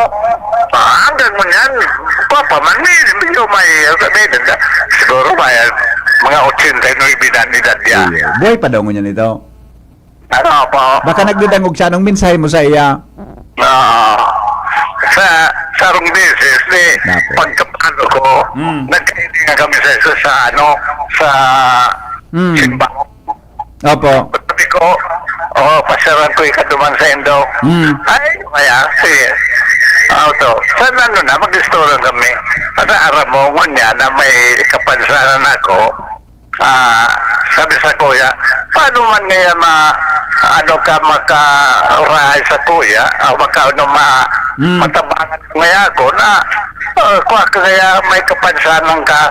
Ah, hanggang mo niyan. Papa man, may, medyo may, may, siguro may, mga ochenta y nuebe na ang edad niya. Iyo. Buhay pa daw ngunyan ito. Ano po? Baka nagdadangog siya. Anong mensahe mo sa iya? Ah, sa sarong beses ni Napo. Pagkapano ko, Mm. nagkahiling nga kami sa, sa, sa ano, Mm. simbahan. Opo. Sabi ko, "Oh, pasyaran ko ikaduman sa indo." Mm. Ay, kaya, sige. Auto. Sa ano na, mag-istorya kami. At aram mo, ngunyan na may kapansanan ako, ah, sabi sa kuya, "Paano man kaya ma-, ano ka, makaurahay sa kuya, o maka-, ano, ma-, Mm. matabangan kaya ako na, ah, kuha ka kaya may kapansanan ka?"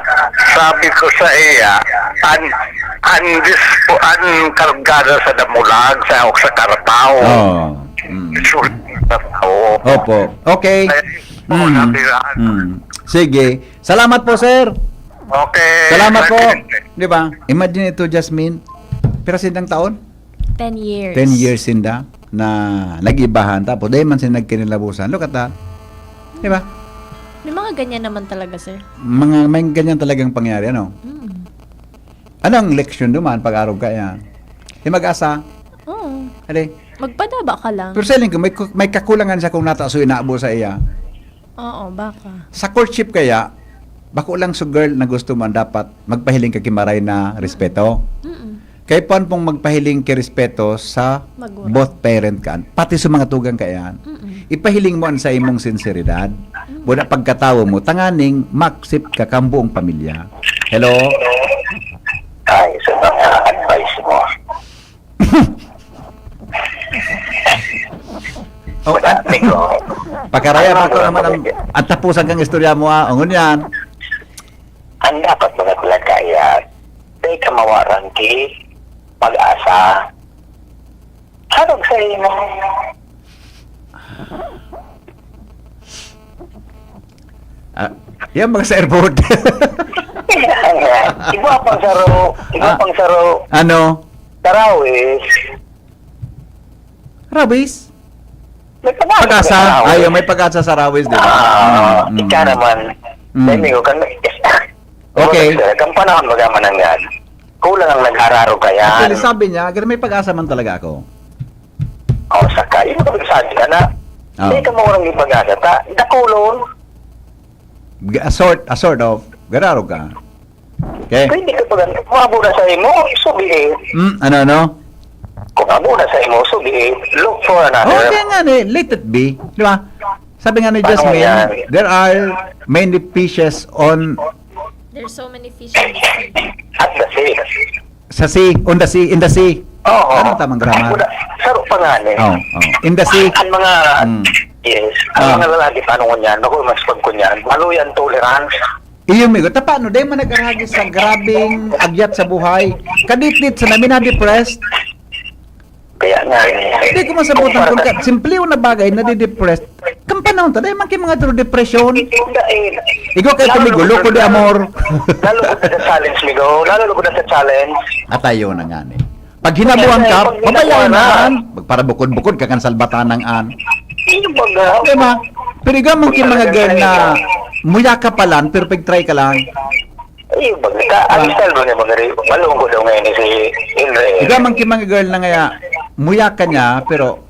Sabi ko sa iya, "An, an dispo, an kargada sa damulag, sa, sa karabaw." Oh. Mm. Sure, oo. Opo. Okay. Ay, oo, Mm. nabilaan. Mm. Sige. Salamat po, sir. Okay, Salamat po. Presidente. Di ba? Imagine ito, Jasmine. Pira sindang taon? Ten years. Ten years sinda na nag-ibahan. Tapos, dahil man sila nagkinilabusan. Look at that. Di ba? May mga ganyan naman talaga, sir. Mga, may ganyan talagang pangyayari, ano? Mm. Anong leksyon duman pag-arog ka yan? Di mag-asa? Oo. Ade? Magpadaba ka lang. Pero sa iling ko, may, ku-, may kakulangan siya kung nata so inabo sa iya. Oo, baka. Sa courtship kaya, bako lang so girl na gusto mo ang dapat magpahiling ka ki Maray na respeto. Mm-mm. Kay puan pong magpahiling ki respeto sa Magurang. Both parent ka, pati sa mga tugang ka yan. Mm-mm. Ipahiling mo an sa imong sinseridad. Mm. Buda pagkatawo mo, tanganing maksip ka kang buong pamilya. Hello? Ay, sa mga advice mo. Oh, Wala, an-, amigo. Pakaraya Ano pa ko ba naman ang, naman? Ang tapusan kang istorya mo, ah. Ang ngunyan. Ang dapat mga talaga yan, di ka mawaran ki pag-asa. Harog sa imo. Ah, yan mga sa airport. Igwa pang saro, igwa Ah. pang saro. Ano? Tarawis. Rawis? May pag-asa Pag-asa? sa Rawis. Ay, may pag-asa sa Rawis, di ba? Ah, Mm, mm, ika mm. naman. Mm. Dahil ko kan Okay. Kan panahon, baga man ang yan. Kulang ang nag-araro kaya. Actually, sabi niya, "Agar may pag-asa man talaga ako." Oh, saka, yun ang sabi ka na, Oh. "Di ka mo walang ipag-asa, ta, dakulon." G-, a sort, a sort of, gararo ka. Okay? Pwede ka pag, kung abo na sa imo, subi eh. Hmm, ano, ano? Kung abo na sa imo, subi eh. Look for another. Oh, kaya nga eh, let it be. Di ba? Sabi nga ni Paano Jasmine, yan? There are many fishes on There's so many fish in the sea. At the sea. Sa sea, on the sea, in the sea. Oo. Ano tamang grammar? Wala. Saro pa nga ni. Oh, oh. In the sea. Ang mga, Mm. yes, ang Ah. mga lalaki, paano ko niyan? Naku, mas pag ko niyan. Maluyan tolerance. Iyo, migo. Ta paano? Dahil man nag-aragi sa grabing agyat sa buhay. Kaditdit sa namin na-depressed. Kaya nga, eh. Hindi ko masabutan Kung kung para ka, simple na bagay, nadidepressed. Kang panahon ta, dahil man kay mga true depression. Hindi, eh. Ikaw kay Lalo tumigo, lugod loko de na, amor. Lalo lugod na sa challenge, migo. Lalo lugod na sa challenge. Atayo na nga ni. Pag hinabuhan ka, Pag hinabuhan mabayaan na na. An. Magparabukod-bukod ka kan salbatanang an. Hindi ba nga? Di ba? Pero ikaw man kay mga girl na muya ka pa lang, pero pag-try ka lang. Ay, baga, ang Ah. style mo niya, baga, malungkot daw ngayon si Henry. Ikaw man ki mga girl na ngaya, muya ka niya, pero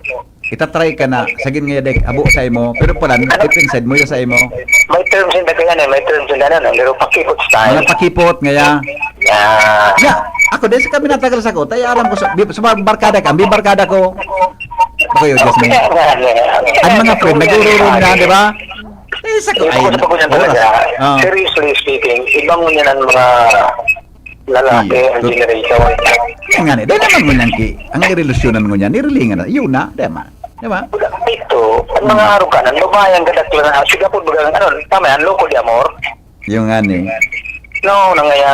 itatry ka na, sagin ngaya dek, abo sa imo, pero pala, deep inside mo, yun sa imo. May terms in the kaya na, may terms in the ano, pero pakipot style. Mga pakipot ngaya. Yeah. Ya, ako, dahil sa kami natagal sa ko, tayo aram ko, sa, bi-, sa mga barkada ka, ang barkada ko, ako yun, Jasmine. Kaya nga, yeah. Ang mga friend, nagururong na, di ba? Eh, sa Yung ay, pag-usap ko niyan oras. Talaga, Ah. seriously speaking, ibang niyan ang mga lalaki, Iyo, ang tot-, generation. Kaya nga ni, dahil naman mo niyang ki-, ang irelasyonan mo niya, nirilingan na, yun na, di ba? Di ba? Ito, ang mga Hmm. aruganan, babae ang kadaklan na, siga po, baga, ano, tama yan, loko de amor. Yung nga ni. No, nangaya,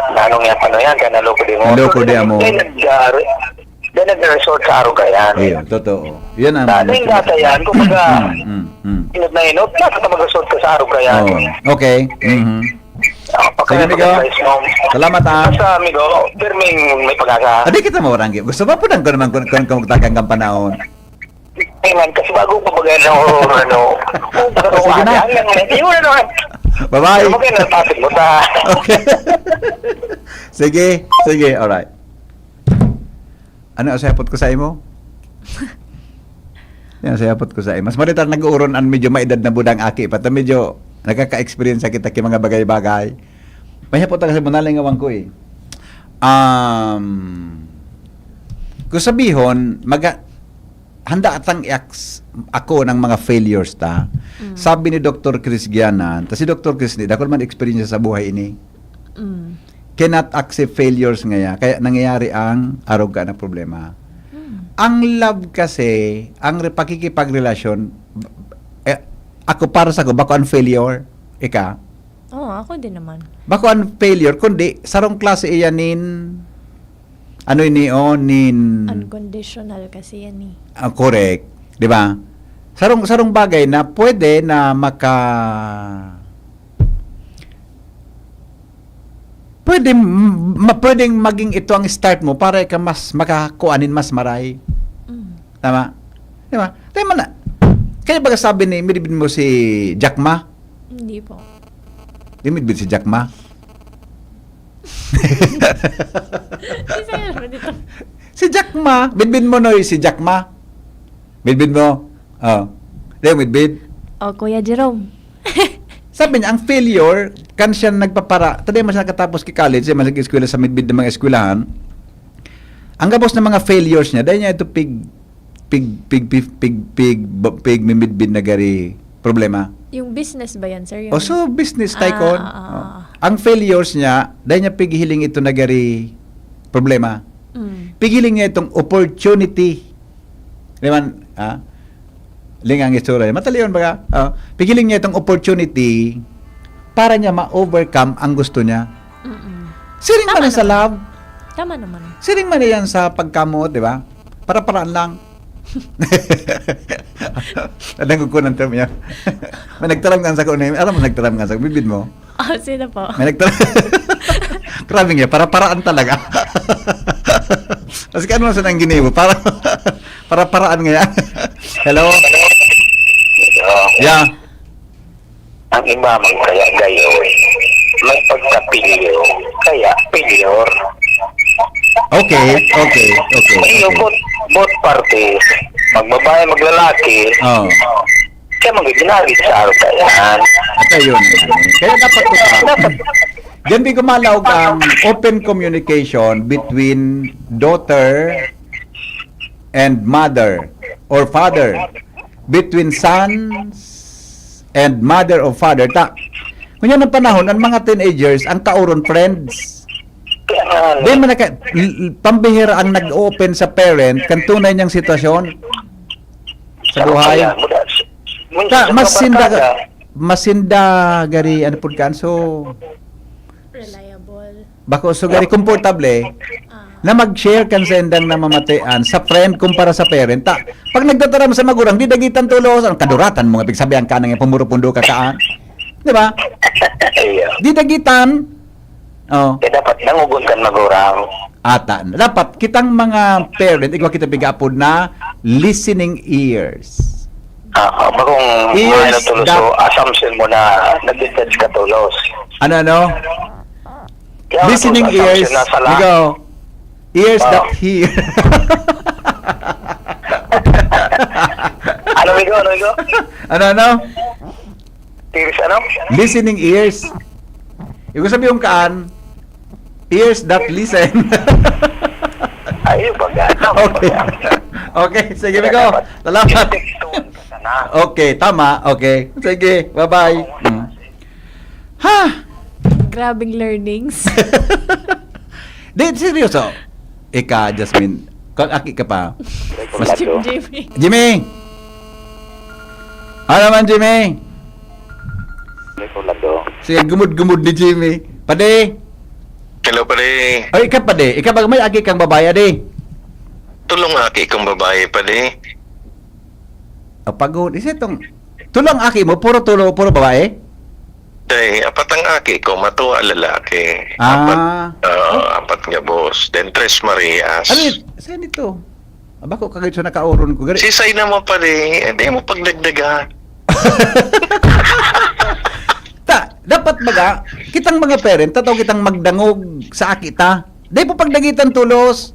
ano nga, ano yan, kaya naloko de amor. Naloko de amor. Then, nag-, ah, re-, then, nag-resort sa arugayan. Iyo, totoo. Yan ang Ano yung data yan? Kumbaga, Mm, mm, mm. inot na inot, nasa ka mag-resort ka sa arugayan. Oo. Okay. Mhm. Ah, Sige, amigo. Salamat, ah. Sa amigo, pirming may pag-asa. Adi kita mo, Ranggi. Gusto ba po nang ko naman kung, kung, kung tagang kang panahon? Ay, man, kasi bago ko bagay na, ano, Sige na. Yun, ano, Bye-bye. Ano, maganda, topic mo sa Okay. Sige, sige, alright. Ano ang sayapot ko sa imo? Yan, sayapot ko sa imo. Mas marital nag-uuron an medyo maedad na budang aki pa. Ta medyo nakaka-experience kita ki mga bagay-bagay. May hapot na kasi mo, nalingawan ko eh. Um, kung sabihon, maga-, handa atang i-accept ako ng mga failures ta. Mm. Sabi ni Doktor Chris Gianan, ta si Doktor Chris ni, dako man experience sa buhay ini. Mm. Cannot accept failures ngaya, kaya nangyayari ang arog ka na problema. Mm. Ang love kasi, ang re-, pakikipagrelasyon, eh, ako para sa ko, bako ang failure, ika? Oo, ako din naman. Bako ang failure, kundi sarong klase iyan nin, ano ini, oh, nin Unconditional kasi yan eh. Ah, correct. Di ba? Sarong, sarong bagay na pwede na maka-, pwede, m-, ma-, pwedeng maging ito ang start mo para ka mas makakuha nin mas maray. Mm. Tama? Di ba? Tayo man na. Kaya baga sabi ni, midbid mo si Jack Ma? Hindi po. Di midbid si Jack Ma? Isa yun, dito. Si Jack Ma. Midbid mo, Noy, si Jack Ma. Midbid mo. Oh. Di midbid. Oh, Kuya Jerome. Sabi niya, ang failure, kan siya nagpapara-, ta di man siya nakatapos ki college, di man siya nag-eskwela sa midbid ng mga eskwelahan. Ang gabos ng mga failures niya, dahil niya ito pig, pig, pig, pig, pig, pig, ba-, pig, mimidbid na gari problema. Yung business ba yan, sir? Yung Oh, so business Ah, tycoon. oo, Oh. oo. Ang failures niya, dahil niya pighiling ito na gari problema. Mm. Pighiling niya itong opportunity. Di man, ah? Lingang istorya. Matalion baga? Oh. Pighiling niya itong opportunity para niya ma-overcome ang gusto niya. Mm-mm. Siring Tama man sa naman. love. Tama naman. Siring man yan sa pagkamoot, di ba? Para-paraan lang. Nadangog ko ng term niya. May nagtaram nga sa ko, aram mo nagtaram nga sa bibid mo? Oh, sino po? May nagtaram. Grabe nga, para-paraan talaga. Kasi ano sa nang ginibo? Para, para-paraan nga yan. Hello? Yeah. Ang iba man kaya gayon, may pagkapilyo, kaya pilyor. Okay, okay, okay, Pilyo, okay. both, both parties. Magbabae, maglalaki. Oh. Kaya mga ginamit sa alta yan. At ayun. Kaya dapat ito. Dapat. Diyan di gumalaog ang open communication between daughter and mother or father, between sons and mother or father. Ta, ngunyan ang panahon, ang mga teenagers, ang kauron friends. Kaya nga, Di man naka, l-, l-, pambihira ang nag-open sa parent, kan tunay niyang sitwasyon sa buhay. Kaya, mula, minsan Ta, sa mas mga sinda, barkada. mas sinda gari, ano pud kan, so, Reliable. Bako, so gari, komportable Ah. na mag-share kan sa indang namamatian sa friend kumpara sa parent. Ta, pag nagtataram sa magurang, di dagitan tulos, ang kaduratan mo nga pigsabihan ka na nga pumurupundo ka kaan. Di ba? Iyo. Di dagitan. Oh. Kaya dapat nangugon kan magurang. Ata. Dapat kitang mga parent, igwa kita pig-apod na listening ears. Ah, ah, bakong Ears ano tulos, that so, assumption mo na nag-detach ka tulos. Ano, ano? Kaya nga Listening tulos, ears. assumption na sala. Ikaw, ears Oh. that hear. Ano, amigo? Ano, amigo? Ano, ano? Ears, ano? Listening ears. Ibig sabihin kaan, ears that listen. Ayun, pag ano, Okay. pag Okay, sige, Kaya amigo. dapat Salamat. Tekstuhan ka sana. Okay, tama. Okay. Sige, bye-bye. Mm. Ha? Grabing learnings. Di, seryoso. Ika, Jasmine, kag aki ka pa. Mas Jim-, Jimmy. Jimmy! Ano naman, Jimmy? Nicolado. Sige, gumod-gumod ni Jimmy. Padi! Hello, padi. Ay, ika, padi. Ika, baka may aki kang babae, adi? Tulong aki kang babae, padi. Apagod. Isa itong, tulong aki mo, puro tulo, puro babae? Day, apat ang aki ko, matuwa lalaki. Ah. Apat, oo, apat nga boss. Then, tres Marias. Ano yun? Saan ito? Aba ko, kagad sa nakauron ko. Gari- Sisay naman pala eh. Hindi mo pagdagdagan. Ta, dapat baga, kitang mga parent, tataw kitang magdangog sa aki ta. Di po pagdagitan tulos.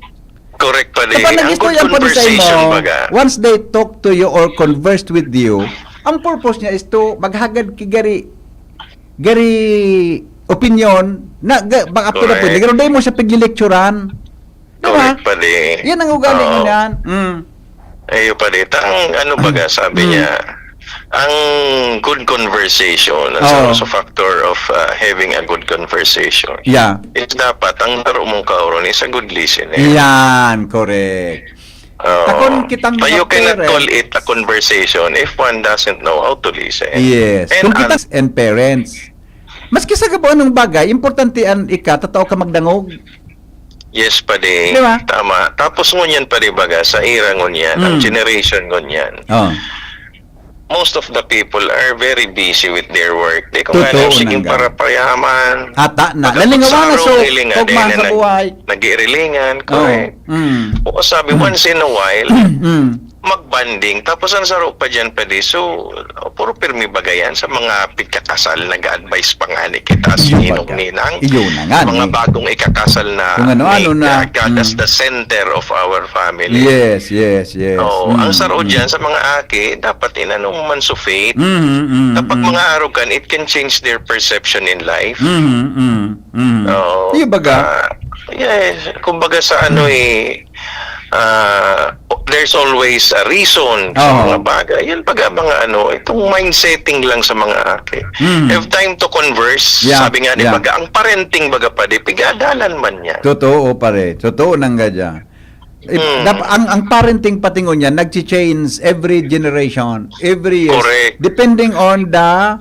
Correct, padi. Kapag Ang good nag-istorya ang padi sa conversation, imo, baga. Once they talk to you or conversed with you, ang purpose niya is to maghagad ki gari, gari opinion na ga-, baka pwede, Correct. pwede. Pero di mo siya piglilecturan. Di ba? Correct, padi. Yan ang ugali Oo. niyan. Mm. Ayo, padi. Ta-, ang ano, baga, sabi Mm. niya, ang good conversation, ang Oo. sa factor of, uh, having a good conversation Yeah. is dapat ang saro mong kaoron is a good listener. Yan, correct. Oo. Takon kitang But you mga cannot call parents. it a conversation if one doesn't know how to listen. Yes. And Kung kita an- and parents. Maski sa gabo anong bagay, importante an ika, tatao ka magdangog. Yes, padi. Di ba? Tama. Tapos ngunyan, padi, baga, sa era ngunyan, ang Mm. generation ngunyan, Oh. most of the people are very busy with their work. Di ko nga Totoo alam, sige, nangga. para payaman. Ata na. Pagkapag Nalingawan na sarong so, hilinga, tugma di na sa nag-, buhay. nag-iirilingan, Oh. correct. Mm. O, sabi, Mm. once in a while, Mm. magbanding. Tapos ang saro pa dyan, padi, so, puro pirmi baga yan sa mga pigkakasal, nag-a-advise pa nga ni kita, Iyo si Ninong baga. Ninang, Iyo na nga, mga eh. bagong ikakasal na Kung ano-ano make, na. uh, God as Mm. the center of our family. Yes, yes, yes. Oo, ang Mm, saro mm. dyan sa mga aki, dapat inano mo man so faith. Mm, mm, Kapag mm. mga arogan, it can change their perception in life. Mm, mm, mm. Oo. Iyo baga. Ah, yes, kumbaga sa ano eh, ah, there's always a reason sa Oo. mga bagay. Yan pag mga ano, itong mind setting lang sa mga aki. Mm. Have time to converse. Yeah, Sabi nga ni yeah. baga, ang parenting baga pa di, pigadalan man niya. Totoo, pare. Totoo nang gadya. Eh, Mm. dap-, ang, ang parenting patingon niya, nagchi-change every generation, every years. Correct. Depending on the,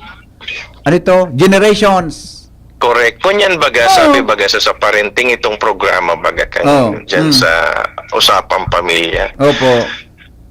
ano ito, generations. Correct. Kunyan baga, Oo. sabi baga sa, sa parenting itong programa baga kan Oo. dyan Mm. sa Usapang Pamilya. Opo.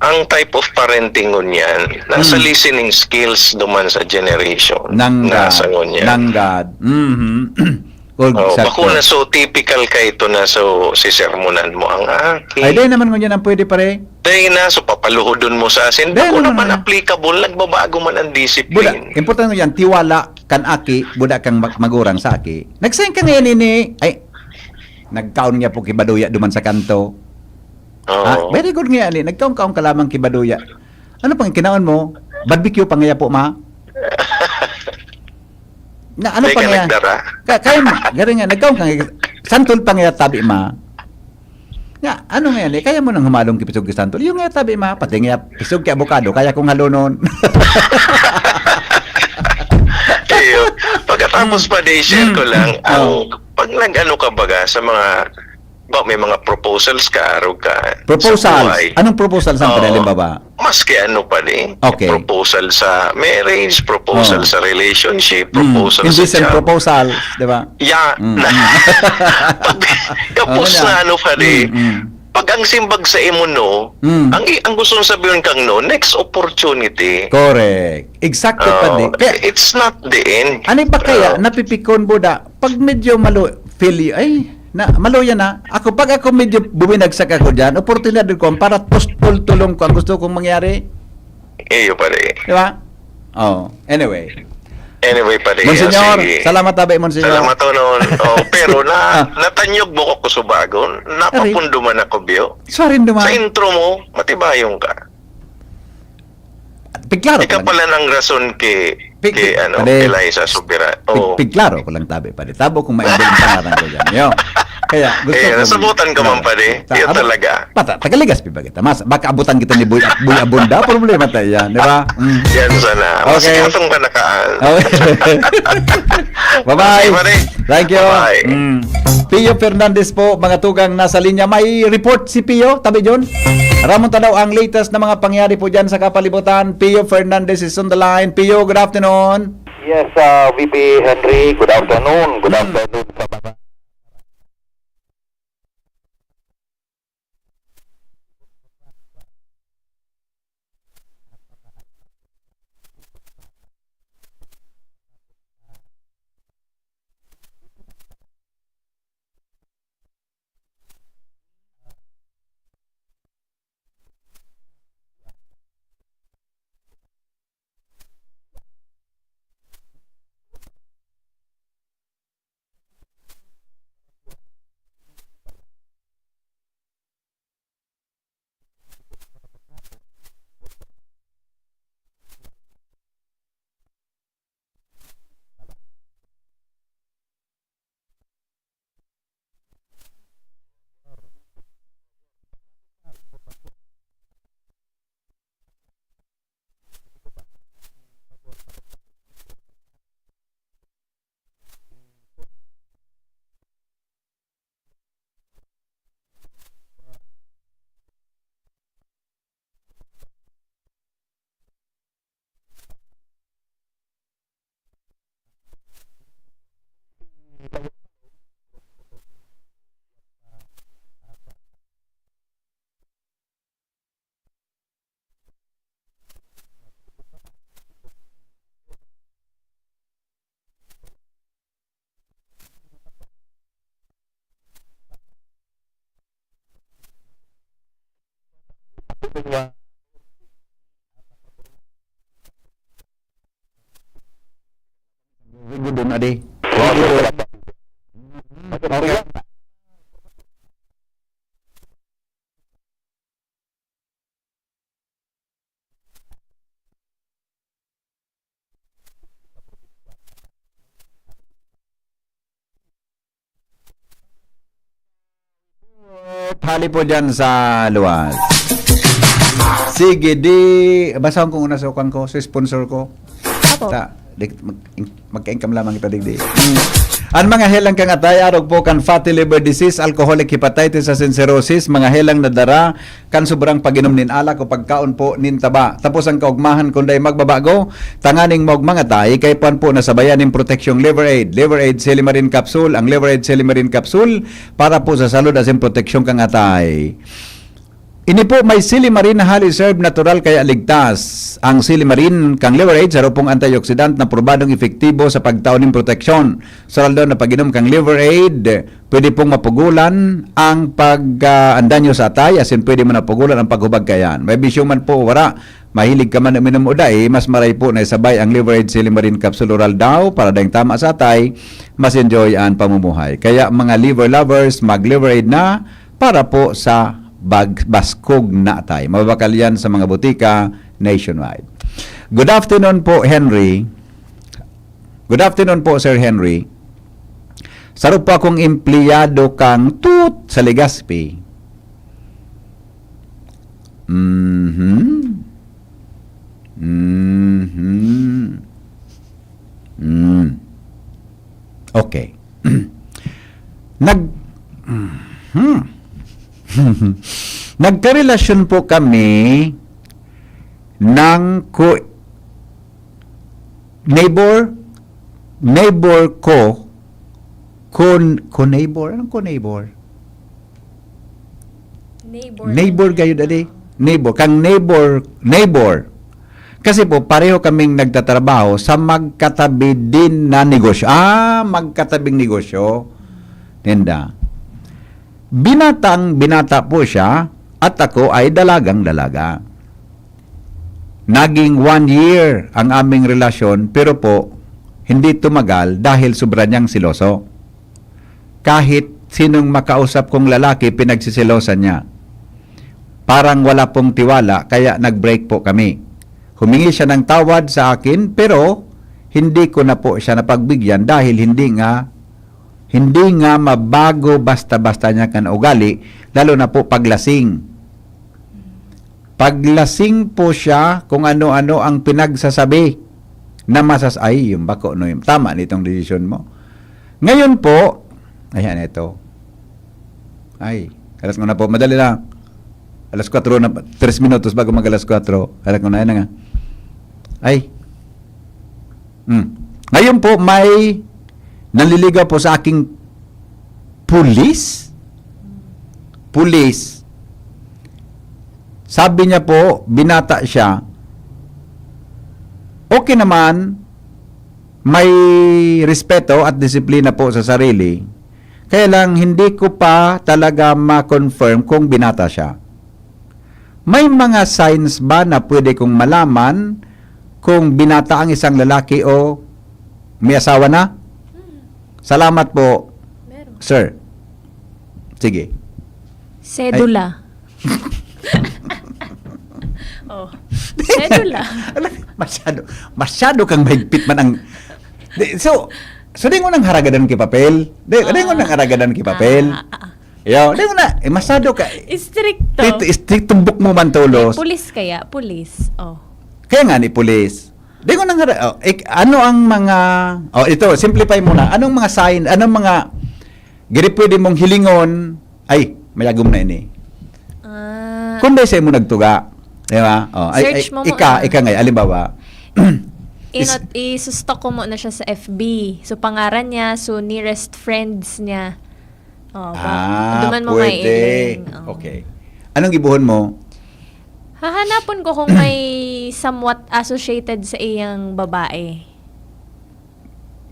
Ang type of parenting ngunyan, nasa Mm. listening skills duman sa generation. Nanggad. Nasa ngunyan. Nanggad. Mhm. Or Oh, sa bako na so typical ka ito na so sisermonan mo ang aki. Ay, dahil naman ngunyan ang pwede, pare. Dahil na, so papaluhodon mo sa asin. Dahil Bako naman naman na. applicable, nagbabago man ang discipline. Buda, importante yan, tiwala kan aki, buda kang mag-, magurang sa aki. Nagsaing ka ngayon ini, ay, nagkaon niya po kibaduya duman sa kanto. Oo. Ah, very good nga yan eh. Nagkaon-kaon ka lamang kibaduya. Ano pang kinaon mo? Barbecue pa nga po, ma? Na, ano May pa ka nga? nagdara? Ka-, kaya mo, gari nga, nagkaon ka nga, santol pa nga tabi, ma? Nga, ano nga yan eh? Kaya mo nang humalong ki pisog ki santol? Yung nga tabi, ma, pati nga pisog ki abukado, kaya kong halunon. Iyo. Pagkatapos Mm. pa, di, share ko Mm. lang, ang, Oh. pag nag-ano ka baga sa mga, ba, may mga proposals ka, arog ka, sa Proposals? buhay. Anong proposals ang Oo. padaling baba? Maski ano pa ni, Okay. proposal sa marriage, proposal Oh. sa relationship, Mm. proposal sa Indecent job. proposals, di ba? Ya. Mm, mm. Pag, tapos Ano na? na ano pa ni, Mm, mm. pag ang simbag sa imo no, Mm. ang i-, ang gusto mong sabihin kang no, next opportunity. Correct. Exactly, Oh, padi. Kaya, it's not the end. ano pa kaya, Oh. napipikon, buda, pag medyo malo, feel y-, ay, na, malo yan, ha? Ako, pag ako medyo buminagsak ako dyan, oportunidad ko para tustol tulong ko ang gusto kong mangyari. Iyo, pare. Di ba? Oh, anyway. Anyway, pare, Monsignor, ah, sige. salamat, tabi, Monsignor. Salamat, Onon. Oh, pero na, Ah. natanyog mo ko kusubagon. Napapundo man ako, Bio. Sorry, duman. Sa intro mo, matibayon ka. Pigklaro Ikaw ko lang. pala ng rason kay, Pig-, kay, ano, pare, kay Liza Sobera. pig-, Oo. pigklaro ko lang, tabi, pare. Tabo kung maibig ang pangalan ko dyan. Yo. Kaya gusto Eh, ko nasabutan ka man, pare. Ta-, Iyo abo-, talaga. Pata, tagaligas pi ba kita? Mas, baka abutan kita ni Boy, Boy Abunda. Problema tayo yan, di ba? Mm. Yan sana. Mas Okay. katong ka nakaan. Okay. Bye-bye. Sige, pare. Thank you. Bye-bye. Mm. Pio Fernandez po, mga tugang nasa linya. May report si Pio, tabi John. Ramon ta daw ang latest na mga pangyayari po dyan sa kapalibutan. Pio Fernandez is on the line. Pio, good afternoon. Yes, uh, V P Henry, good afternoon. Good Mm. afternoon sa mga Sige, doon, adi. Okay. Hali po dyan sa luwas. Sige, di, basahon ko una sa kuwan ko, sa sponsor ko. Apo. Ta, di, mag, magka-income lamang kita digdi. Ang mga helang kan atay, arog po kan fatty liver disease, alcoholic hepatitis asin cirrhosis, mga helang na dara kan sobrang pag-inom nin alak o pagkaon po nin taba. Tapos ang kaugmahan, kun dai magbabago, tanganing maugma ang atay, kaipuhan po na sabayan nin proteksyong Liver Aid. Liver Aid Silimarin Capsule. Ang Liver Aid Silimarin Capsule para po sa salud asin proteksyon kan atay. Ini po may silimarin na hali serve natural kaya ligtas. Ang silimarin kang Liver Aid, saro pong antioxidant na probadong epektibo sa pagtao nin proteksyon. Sa aldaw na pag-inom kang Liver Aid, pwede pong mapugulan ang pag, ah, ang danyo sa atay, asin pwede man mapugulan ang paghubag kayan. May bisyo man po, wara, mahilig ka man uminom o dai, mas maray po na isabay ang Liver Aid Silimarin Capsule Oral daw para daing tama sa atay, mas enjoy ang pamumuhay. Kaya mga liver lovers, mag Liver Aid na para po sa bag-, baskog na atay. Mababakal yan sa mga butika nationwide. Good afternoon po, Henry. Good afternoon po, Sir Henry. Saro po akong empleyado kang Tut sa Legazpi. Mhm. Mhm. Mm. Okay. Nag-, mhm. Nagkarelasyon po kami ng ku-, neighbor, neighbor ko, kun, ku-neighbor? Anong ku-neighbor? Neighbor. Neighbor gayud, adi? Neighbor. Kang neighbor, neighbor. Kasi po, pareho kaming nagtatrabaho sa magkatabi din na negosyo. Ah, magkatabing negosyo. Ninda. Binatang binata po siya at ako ay dalagang dalaga. Naging one year ang aming relasyon, pero po, hindi tumagal dahil sobra niyang seloso. Kahit sinong makausap kong lalaki, pinagseselosan niya. Parang wala pong tiwala, kaya nag-break po kami. Humingi siya ng tawad sa akin, pero hindi ko na po siya napagbigyan dahil hindi nga, hindi nga mabago basta-basta niya kan ugali, lalo na po paglasing. Paglasing po siya kung ano-ano ang pinagsasabi na masas-, ay, yung bako, no, yung tama nitong desisyon mo. Ngayon po, ayan ito. Ay, alas ko na po, madali lang. Alas kwatro na, tres minutos bago mag alas kwatro. Alas ko na, yan na nga. Ay. Hmm. Ngayon po, may nanliligaw po sa aking pulis. Pulis. Sabi niya po, binata siya. Okay naman, may respeto at disiplina po sa sarili. Kaya lang, hindi ko pa talaga ma-confirm kung binata siya. May mga signs ba na pwede kong malaman kung binata ang isang lalaki o may asawa na? Salamat po, Meron. Sir. Sige. Sedula. Oh. Sedula. Alam, masyado, masyado kang mahigpit man ang, di, so, so, di mo nang haragadan ki papel? Di, di mo Ah. nang haragadan ki papel? Ah, ah, ah. Yo, di mo na, eh, masyado ka. Istrikto. Tit-, istrikto buk mo man tolos. Pulis kaya, pulis. Oh. Kaya nga ni pulis. Di mo nang hara-, oh, ik-, ano ang mga, oh, ito, simplify mo na. Anong mga sign, anong mga giri pwede mong hilingon? Ay, mayagom na ini. Ah. Kung dahil sa imo nagtuga, di ba? Oh, ay, Search ay, mo ika, muna. Ika nga, alimbawa, is- Inot, isustok ko muna siya sa F B. So, pangaran niya, so, nearest friends niya. Oh, ba-, Ah, duman mo pwede. Maiiling. Oh. Okay. Anong gibuhon mo? Hahanapon ko kung may somewhat associated sa iyang babae.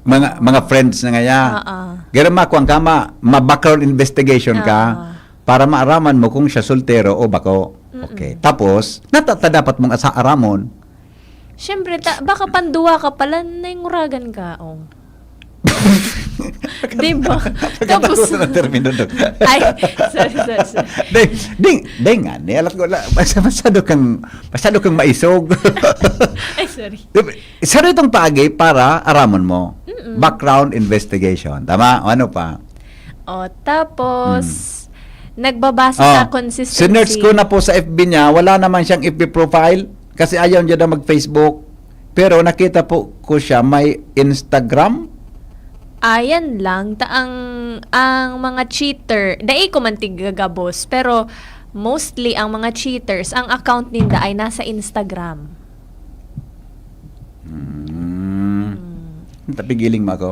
Mga, mga friends na ngaya. Oo. Garo makuha ka, ma-, ma-background investigation ka Oo. para maaraman mo kung siya soltero o bako. Okay. Tapos, nata ta dapat mong asa aramon. Siyempre, ta baka panduwa ka pala, nainguragan ka, oh. Di ba? Tapos Nakatago na ng termino, Dok. Ay, sorry, sorry, sorry. Deng, deng, deng nga, ni alat ko la, basta masyado kang, masyado kang maisog. Ay, sorry. Di ba? Saro itong paagi para aramon mo. Mm-mm. Background investigation. Tama? O ano pa? O, tapos, Mm. nagbabase Oh, sa consistency. Sinearch ko na po sa F B niya, wala naman siyang F B profile kasi ayaw niya daw mag-Facebook. Pero nakita po ko siya may Instagram. Ayan lang, ta ang, ang mga cheater, dai ko man tigagabos, pero mostly ang mga cheaters, ang account ninda ay nasa Instagram. Hmm. Hmm. Tapigiling mo ako.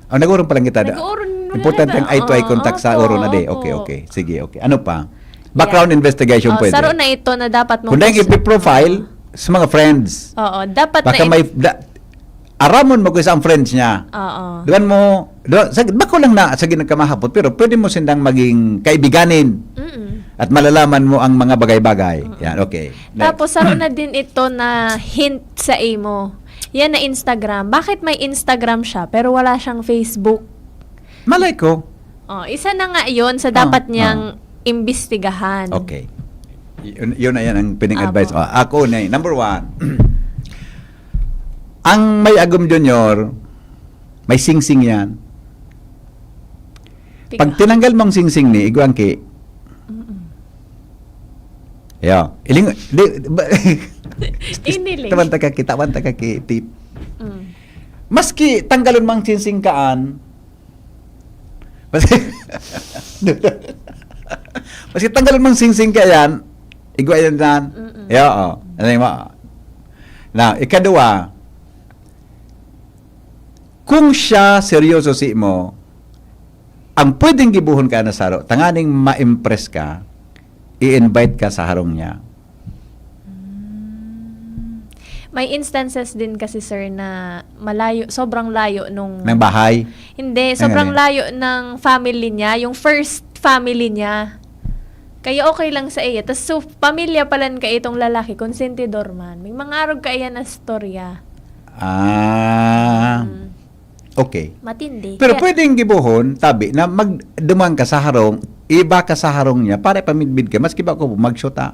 Ah, nag-uurong pa lang kita. Nag-uurong na Importante kita. ang eye-to-eye Oo, contact sa opo, oron na di. opo. Okay, okay. Sige, okay. Ano pa? Background Yeah. investigation Oh, pwede. saro na ito na dapat mong Kung dahil is- ipi-profile Oo. sa mga friends. Oo, dapat Baka na may, da, aramon mo kung isang friends niya. Oo. Duwan mo, duwan, sa, bako lang na, sa ginagkamahapot, pero pwede mo sindang maging kaibiganin. Mm-mm. At malalaman mo ang mga bagay-bagay. Mm-mm. Yan, okay. Next. Tapos, saro na din ito na hint sa imo. Yan na Instagram. Bakit may Instagram siya, pero wala siyang Facebook? Malay ko. Oh, isa na nga yun sa Ah, dapat ah. niyang imbestigahan. Okay. Yun, yun na yan ang pining-advise. Apo. Ah, ako na eh. Number one, ang may agom junior, may singsing yan. Pag Tika. tinanggal mo ang singsing ni, igwang ki. Mm-mm. Yo, iling, di, ba, Iniling. tawan ta ka ki, tawan ta ka ki, tip. Mm. Maski tanggalon mang singsing kaan, maski, maski tanggalon mang singsing ka yan, igwa yan dyan. Mm-mm. Yo, oh. Ano mo? Now, ikadua, kung siya seryoso si mo, ang pwedeng gibuhon ka na saro, tanganing ma-impress ka, i-invite ka sa harong niya. Hmm. May instances din kasi, sir, na malayo, sobrang layo nung Ng bahay? Hindi, Ng sobrang ano? layo ng family niya, yung first family niya. Kaya okay lang sa iya. Tas, so, pamilya palan ka itong lalaki, konsentidor man. May mga arog ka iyan na storya. Ah. Mm. Okay. Matindi. Pero Kaya pwedeng gibohon, tabi, na magduman ka sa harong, iba ka sa harong niya, para ipamidbid ka, maski ba ako magsyota.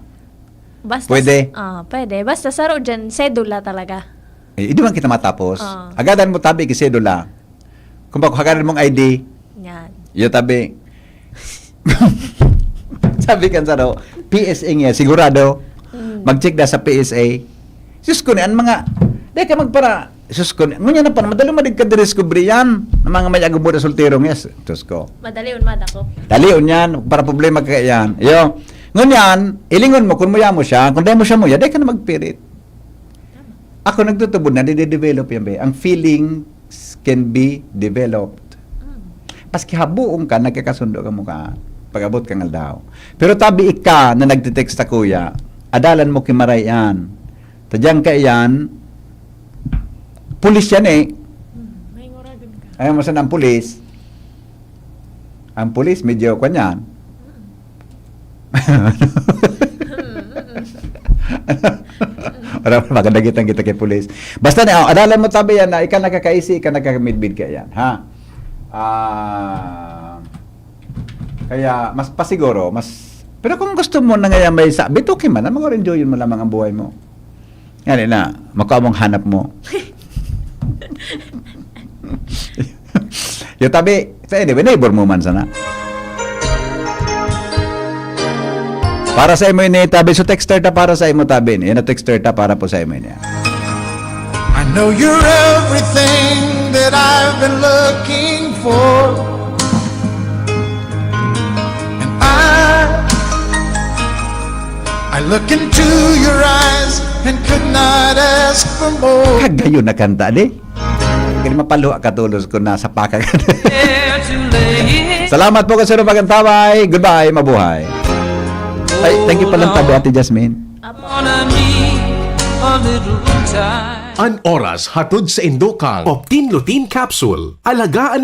Basta Pwede. s-, ah, pwede. Basta saro dyan, sedula talaga. Eh, di man kita matapos. Ah. Agadan mo tabi ki sedula. Kung bako, hagadan mong I D. Yan. Yo tabi. Sabi kan saro, P S A niya, sigurado. Mm. Mag-check na sa P S A. Sus ko ni, ang mga, di ka magpara, sus ko ni, ngunya na pa, madali madig ka diriskubre yan. Ang mga may agubod na soltero niya, sus ko. Madali un madako. Dali un yan, para problema ka yan. Yo, ngunyan, ilingon mo, kung muya mo siya, kung dahil mo siya muya, di ka na magpirit. Ako nagtutubod na, didevelop yan, be. Ang feelings can be developed. Mm. Paski habuon ka, nagkakasundo ka mo ka, pag-abot kang aldaw. Pero tabi ika na nagtitext sa kuya, adalan mo kimaray yan. Tadyang ka yan, pulis yan eh. Mm, may nguragan ka. Ayaw mo sana ang pulis. Ang pulis, medyo kwan yan. Mm. Wala, maganda kitang kita kay pulis. Basta na, oh, adalan mo tabi yan na ikaw nakakaisi, ikaw nakakamidbid ka yan, ha? Ah, kaya, mas pasiguro, mas, pero kung gusto mo na ngayon may sabit, okay man, mag-enjoy mo lamang ang buhay mo. Yan na, makuha mong hanap mo. Yo tabi, sa anyway, neighbor mo man sana. Para sa imo ini, tabi. So, texter ta para sa imo, tabi. Yan na, texter ta para po sa imo ini. I know you're everything that I've been looking for. And I, I look into your eyes and could not ask for more. Kagayo na kanta, di? Kaya mapaluha ka tulos kung nasa paka ka. Salamat po, Kasero Magantabay. Goodbye, mabuhay. Ay, thank you pala, tabi, Ate Jasmine. Apo. An oras hatod sa indo kang Optin Lutein Capsule. Alagaan